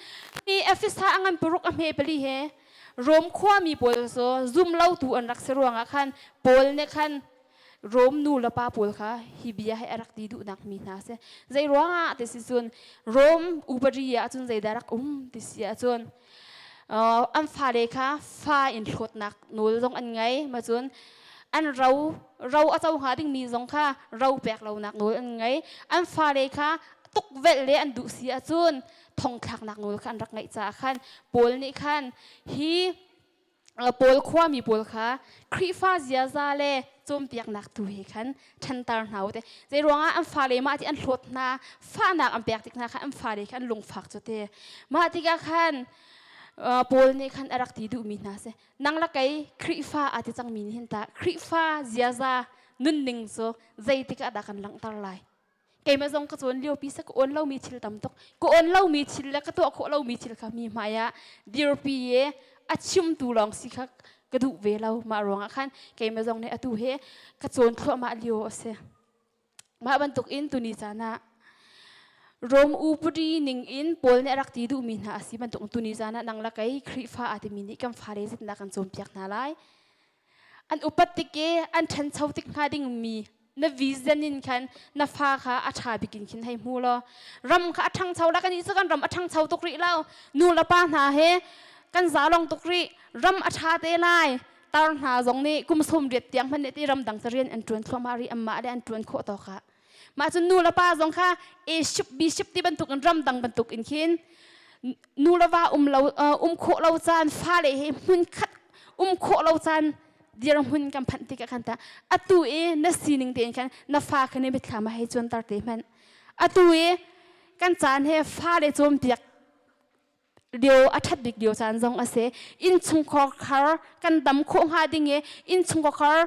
hi Efesa a ngan paruk a hme pali he Rom khuami pawl cu zum lotu an rak si ruangah khan Paul nih khan Rom nu le pa pawl kha hi bia hi a rak ti duhnak mi hna si. Zei ruangah ti si cun Rom upadi ah cun zeidah rak um ti si ahcun an fale kha fa in hlawtnak nawl zong an ngei ma cun an ro ro a co hnga dingmi zong kha ro pek lonak nawl an ngei an fale kha tukvelh le an duh si ahcun thongthlaknak nawl kha an rak ngeih caah khan Paul nih khan hi Paul khuami pawl kha Khrihfa ziaza le cawnpiaknak tu he khan ṭhanter hna u te. Zei ruangah an fale mah ti an hlawt hna, fahnak an pek tik hna khan an fale kha an lungfak cu te. Mah tikah khan Paul nih khan a rak ti duhmi hna si. Nang la kei Khrihfa aa ti cangmi nih hin tah Khrihfa ziaza nunning cu zeitik ah dah kan langhter lai? Keimah zong ka cawn liopi sa ka awn lomi thil tam tuk. Ka awn lomi thil le ka tuah khawh lomi thil kha mi hmai ah dirpi i a chimtu lawng si kha ka duh ve lo. Mah ruangah khan keimah zong nih atu hi ka cawn thluahmah lio a si. Mah bantuk in tuni caan ah Rom upadi ning in Paul nih a rak ti duhmi hna a si bantuk tuni caan ah nang le kei Khrihfa aa timi nih kan fale zeitindah kan cawnpiak hna lai. An upat tik i an ṭhancho tik hnga dingmi na vision in khan na fa kha a ṭha bik in khin hei hmu law ram kha a ṭhangcho la kan ih cu kan ram a ṭhangcho tuk rih lo nu le pa hna he kan za long tuk rih ram a ṭha te lai tar hna zong nih kum sawm riat tiang hmanh nih ti ram dang rian an ṭuan thluahmah rih anmah le an ṭuan khawh tawk ah mah cun nu le pa zong kha A ship B ship ti bantuk in ram dang bantuk in khin nu le va um lo um khawh lo caan fale he hmun khat um khawh lo caan dirhmun kan phanh tikah khan ta atu i na sining tein khan na fa kha ne mitthlam ah hei cuanter te hmanh atu i kan caan he fale cawnpiak lio a ṭhat bik lio caan zong a si innchungkhar khar kan dam khawh hnga ding i innchungkhar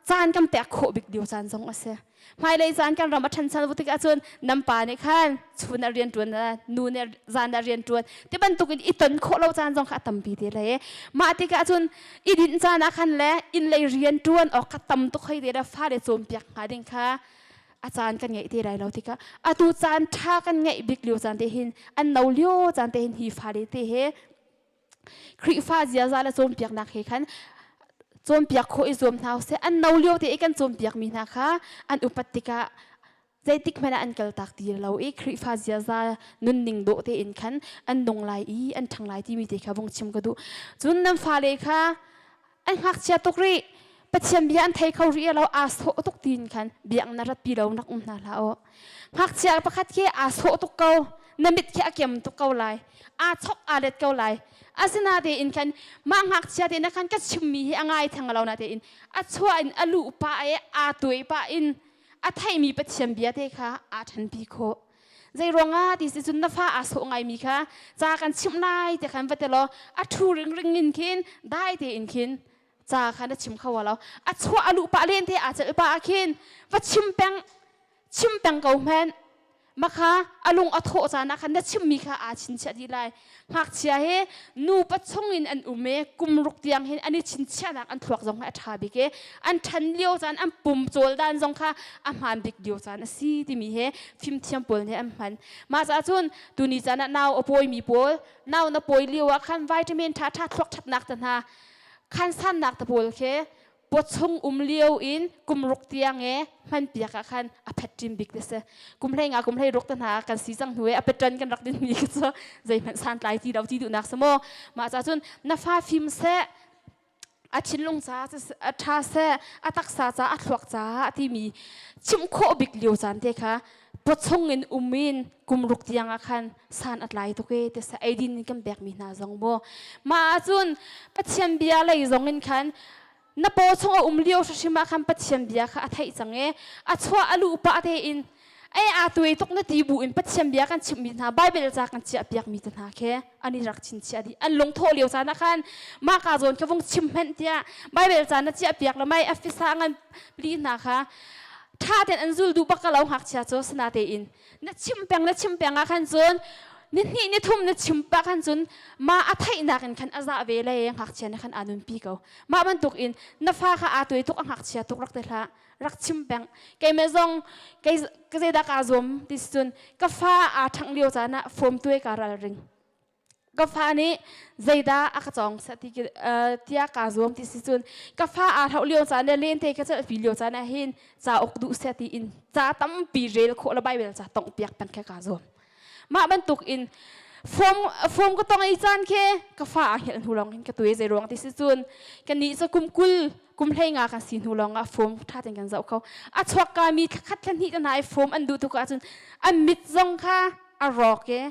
caan kan pek khawh bik lio caan zong a si Hmailei caan kan ram a ṭhancho tik ahcun nan pa nih khan chun ah rian ṭuan nu nih zan ah rian ṭuan ti bantukin i ton khawh lo caan zong kha a tampi te lai. Mah tikah cun i dinh caan ah khan le inn lei rian ṭuan awk kha tam tuk hoi te le fale cawnpiak hnga ding kha a caan kan ngeih te lai lo tikah atu caan ṭha kan ngeih bik lio caan te hin an no lio caan te hin hi fale te he Khrihfa ziaza le cawnpiaknak he khan cawnpiak khawh i zuam hna usih. An no lio te i kan cawnpiakmi hna kha an upat tikah zeitik hmanh ah an kaltak ti lo i Khrihfa ziaza nunning dawh tein khan an nung lai i an ṭhang lai timi te kha vung chim ka duh. Cun nan fale kha an ngakchia tuk rih Pathian bia an thei kho rih lo aa sawh tuk tiin khan biakinn na ratpi lo nak um hna hlah u. Ngakchia pakhat khi aa sawh tuk ko na mit khi a kem tuk ko lai aa chok aa let ko lai asinatein khan mah ngakchia te na khan ka chimmi hi a ngai theng lo na tein a chuah in a luh pah i aa tuai pah in a theihmi Pathian bia te kha aa ṭhanpi khawh. Zei ruangah ti si cun na fa aa sawh ngaimi kha ca kan chimh lai ti khan va ti law a ṭhu ringring in khin dai tein khin ca kha na chim kho lo. A chuah a luh pah len te aa celh pah ah khin va chim peng chim peng ko hmanh. Makha a lung a thawh caan ah khan na chimmi kha aa chinchiah dih lai. Ngakchia hi nupa chungin an um i kum ruk tiang hin an i chinchiahnak an thluak zong hi a ṭha bik i an ṭhan lio caan an pum cawl dan zong kha a hmaan bik lio caan a si timi hi fimthiam pawl nih an hman. Mah caah cun tuni caan ah nau a pawimi pawl nau na pawi lio ah khan vitamin ṭhaṭha thluak ṭhatnak te hna khan sannak te pawl khi pawchung um lio in kum ruk tiang e hman piak ah khan a phet ṭim bik te si kum hlei nga kum hlei ruk te hna kan si cang hnu e a peṭan kan rak din mi khi cu zeihmanh santlai ti lo ti duhnak si maw mah ca cun na fa fim seh a thinlung ca a ṭha seh a taksa ca a thluak ca timi chimh khawh bik lio caan te kha pawchung in um in kum ruk tiang ah khan san a tlai tuk e te sa eidin in kan pek mi hna zong mu mah ahcun Pathian bia lei zong in khan na paw chung a um lio hrim ah khan Pathian bia kha a theih cang e a chuah a luh pah te in ei aa tuai tuk na ti bu in Pathian bia kan chimh mi hna Bible ca kan chiah piak mi te hna khe an i rak chinchiah dih an lungthawh lio caan ah khan mah ka zawn ka vung chim hmenh tiah Bible ca na chiah piak le mai a fisa ngan pli hna kha ṭha tein an zul duh bak ka lo ngakchia cu sana tein na chim peng na chim peng ah khan cun ni hnih ni thum na chim pah khan cun mah a theihnak in khan a za ve le ngakchia nih khan aa nunpi ko mah bantuk in na fa kha aa tuai tuk a ngakchia tuk rak te hlah rak chim peng keimah zong kei ka zeidah kaa zuam ti cun ka fa aa ṭhangh lio caan ah fom tuai kaa ral ring ka fa nih zeidah a ka cawng seh ti tiah kaa zuam ti si cun ka fa aa hloh lio caan le lente ka celhpi lio caan ah hin cauk duh seh ti in ca tampi rel khawh le Bible ca tongh piak peng khe kaa zuam mah bantuk in form form ka tong i caan khi ka fa aa hngelh hnu lawng hin ka tuai zei ruang ti si cun kan nih cu kum 20 kum 15 kan si hnu lawng ah form ṭha tein kan zoh kho a chuak ka mi khat thla hnih te hna i form an duh tuk ahcun an mit zong kha a rawk i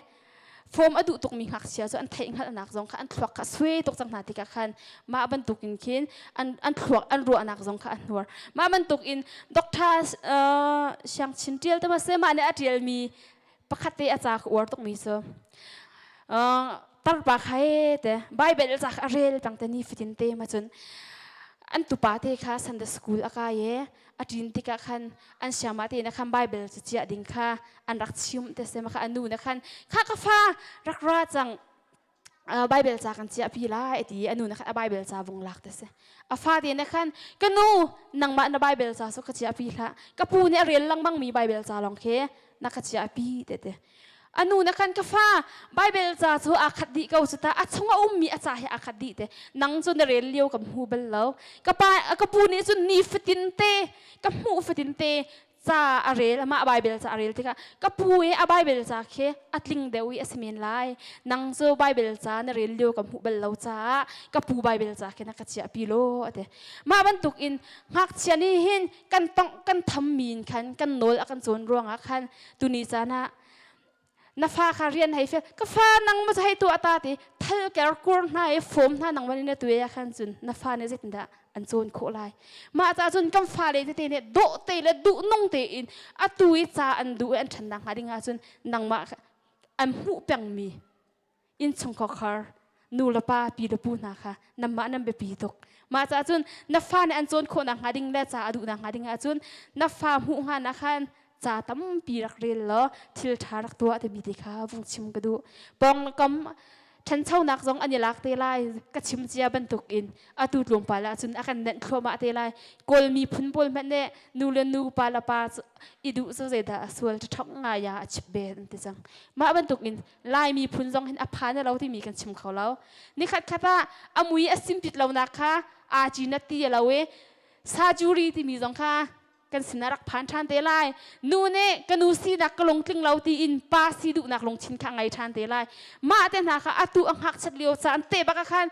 form a duh tukmi ngakchia cu an theih hngalhnak zong kha an thluak kha sui tuk cang hna tikah khan mah bantuk in khin an an thluak an ruahnak zong kha a hnuar mah bantuk in doctor uh, Siang Chin Tial te ma se mah nih a tialmi pakhat te a ca ka uar tukmi cu uh, tarpa khai te Bible ca a rel pang te ni fatin te ma cun an tupa te kha Sunday school a kai e a ṭin tikah khan an siangmah te na khan Bible cu chiah ding kha an rak chim te se ma kha a nu na khan kha ka fa rak ra cang Bible ca kan chiah pi lai ti a nu na khan a Bible ca vung lak te se a fa te na khan ka nu nangmah na Bible ca so ka chiah pi hlah ka pu nih a rel lengmang mi Bible ca lawng khi na ka chiah pi te te A nu na kan ka fa Bible ca cu aa khat dih ko cu ta a chung a ummi a ca hi aa khat dih te nang cu na rel lio ka hmu bal lo ka pa ka pu nih cun ni fatin te ka hmuh fatin te ca a rel amah Bible ca a rel tikah ka pu i a Bible ca khi a tling deuh i a si men lai nang cu Bible ca na rel lio ka hmuh bal lo caah ka pu Bible ca khi na ka chiah pi law a ti mah bantuk in ngakchia nih hin kan tongh kan thammi in khan kan nawl a kan cawn ruangah khan tuni caan ah na fa kha rian hei fel ka fa nang ma hei tu ata ti thal ker kur hna i fom hna nang man na tu ya khan cun na fa ne zeitindah an cawn khawh lai mah ca cun kan fa le tete nih dawh te le duh nung te in atu i ca an duh i an ṭhan nak hnga ding ahcun nangmah an hmuh pengmi innchungkhar nu le pa pi le pu hna kha nanmah nan biapi tuk mah caah cun na fa nih an cawn khawh nakhnga ding le ca a duh nakhnga ding ahcun na fa hmuh hnga nak khan ca tampi rak rel law thil ṭha rak tuah timi ti kha vung chim ka duh pawngkam ṭhanchonak zong an i lak te lai ka chim cia bantuk in atu tlawmpal ahcun a kan nenh thluahmah te lai kawl miphun pawl hmanh nih nu le nu pa le pa i duh cu zeidah a sual ṭhong ngai ah a chip ve an ti cang mah bantuk in Lai miphun zong hin a phan lo timi kan chim kho lo. Nikhat khat ah a mui a simpit lonak kha aa ci na ti lo i sajuri timi zong kha kan sinah rak phan ṭhan te lai. Nu nih ka nu sinak ka lungtling lo tiin pa si duhnak lungthin kha ngei ṭhan te lai. Mah te hna kha atu a ngakchiat lio caan te bak ah khan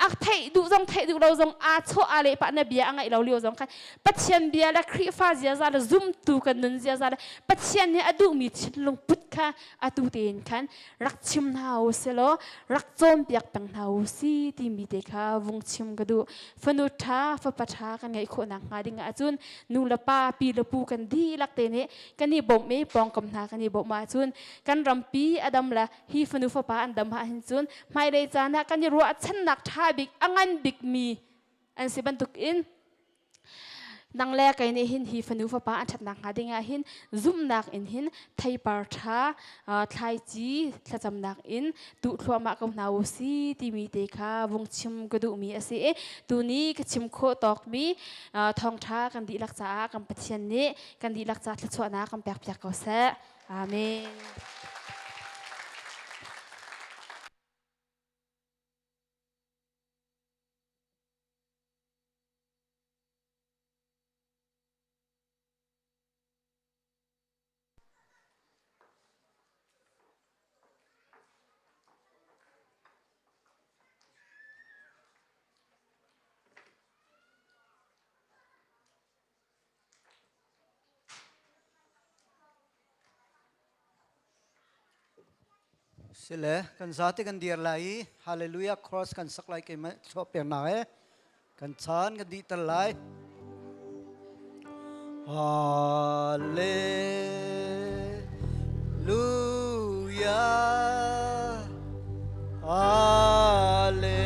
a theih duh zong theih duh lo zong aa chawh aa leh pah na bia a ngaih lo lio zong khan Pathian bia le Khrihfa ziaza le zumtu kan nun ziaza le Pathian nih a duhmi thinlung put kha atu tein khan rak chim hna u silaw rak cawnpiak peng hna u si timi te kha vung chim ka duh fanu ṭha fapa ṭha kan ngeih khawh nak hnga ding ahcun nu le pa pa pi le pu kan dihlak te nih kan i bawmh i pawngkam hna kan i bawmh ahcun kan rampi a dam le hi fanu fapa an dam ahhin cun hmailei caan ah kan i ruahchannak ṭha bik a ngan bikmi an si bantuk in Nang le kei nih hin hi fanu fapa an ṭhatnak hnga ding ah hin zumhnak in hin theipar ṭha thlaici thlacamnak in tuh thluahmah ko hna u si timi te kha vung chim ka duhmi a si i tuni ka chim khawh tawkmi thawngṭha kan dihlak caah kan Pathian nih kan dihlak ca thluachuahnak kan pekpiak ko seh. Amen. Sile kan zate kan dir lai i Hallelujah Cross kan sak lai keimah chuah pek nak e kan chan kan dih ter lai. Hallelujah Hallelujah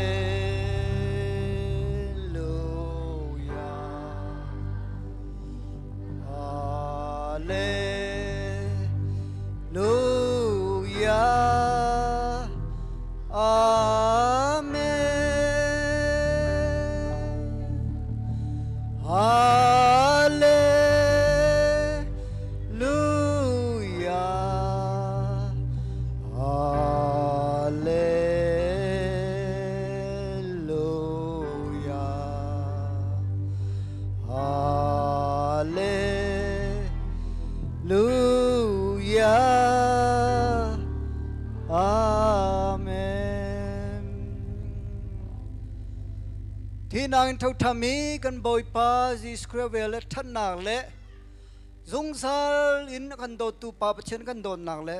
Hallelujah. Amen. Hallelujah. Hallelujah. Hallelujah. Amen. Thi nang in thothami kan Bawipa Jesuh Christ vel le thatnak le zungzal in kan dawtu Pa Pathian kan dawtnak le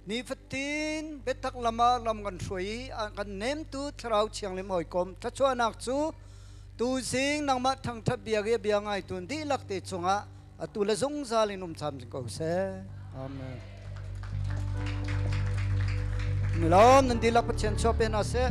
nifatin biatak lam ah lam kan hruai i a kan nemtu thlarau thianghlim hawikom thluachuahnak cu tuzing nangmah thangṭhat bia i bia ngaitu dihlak te cungah atu le zungzal in um camcin ko seh. Amen. Milawm nan dihlak Pathian chuah pe hna seh.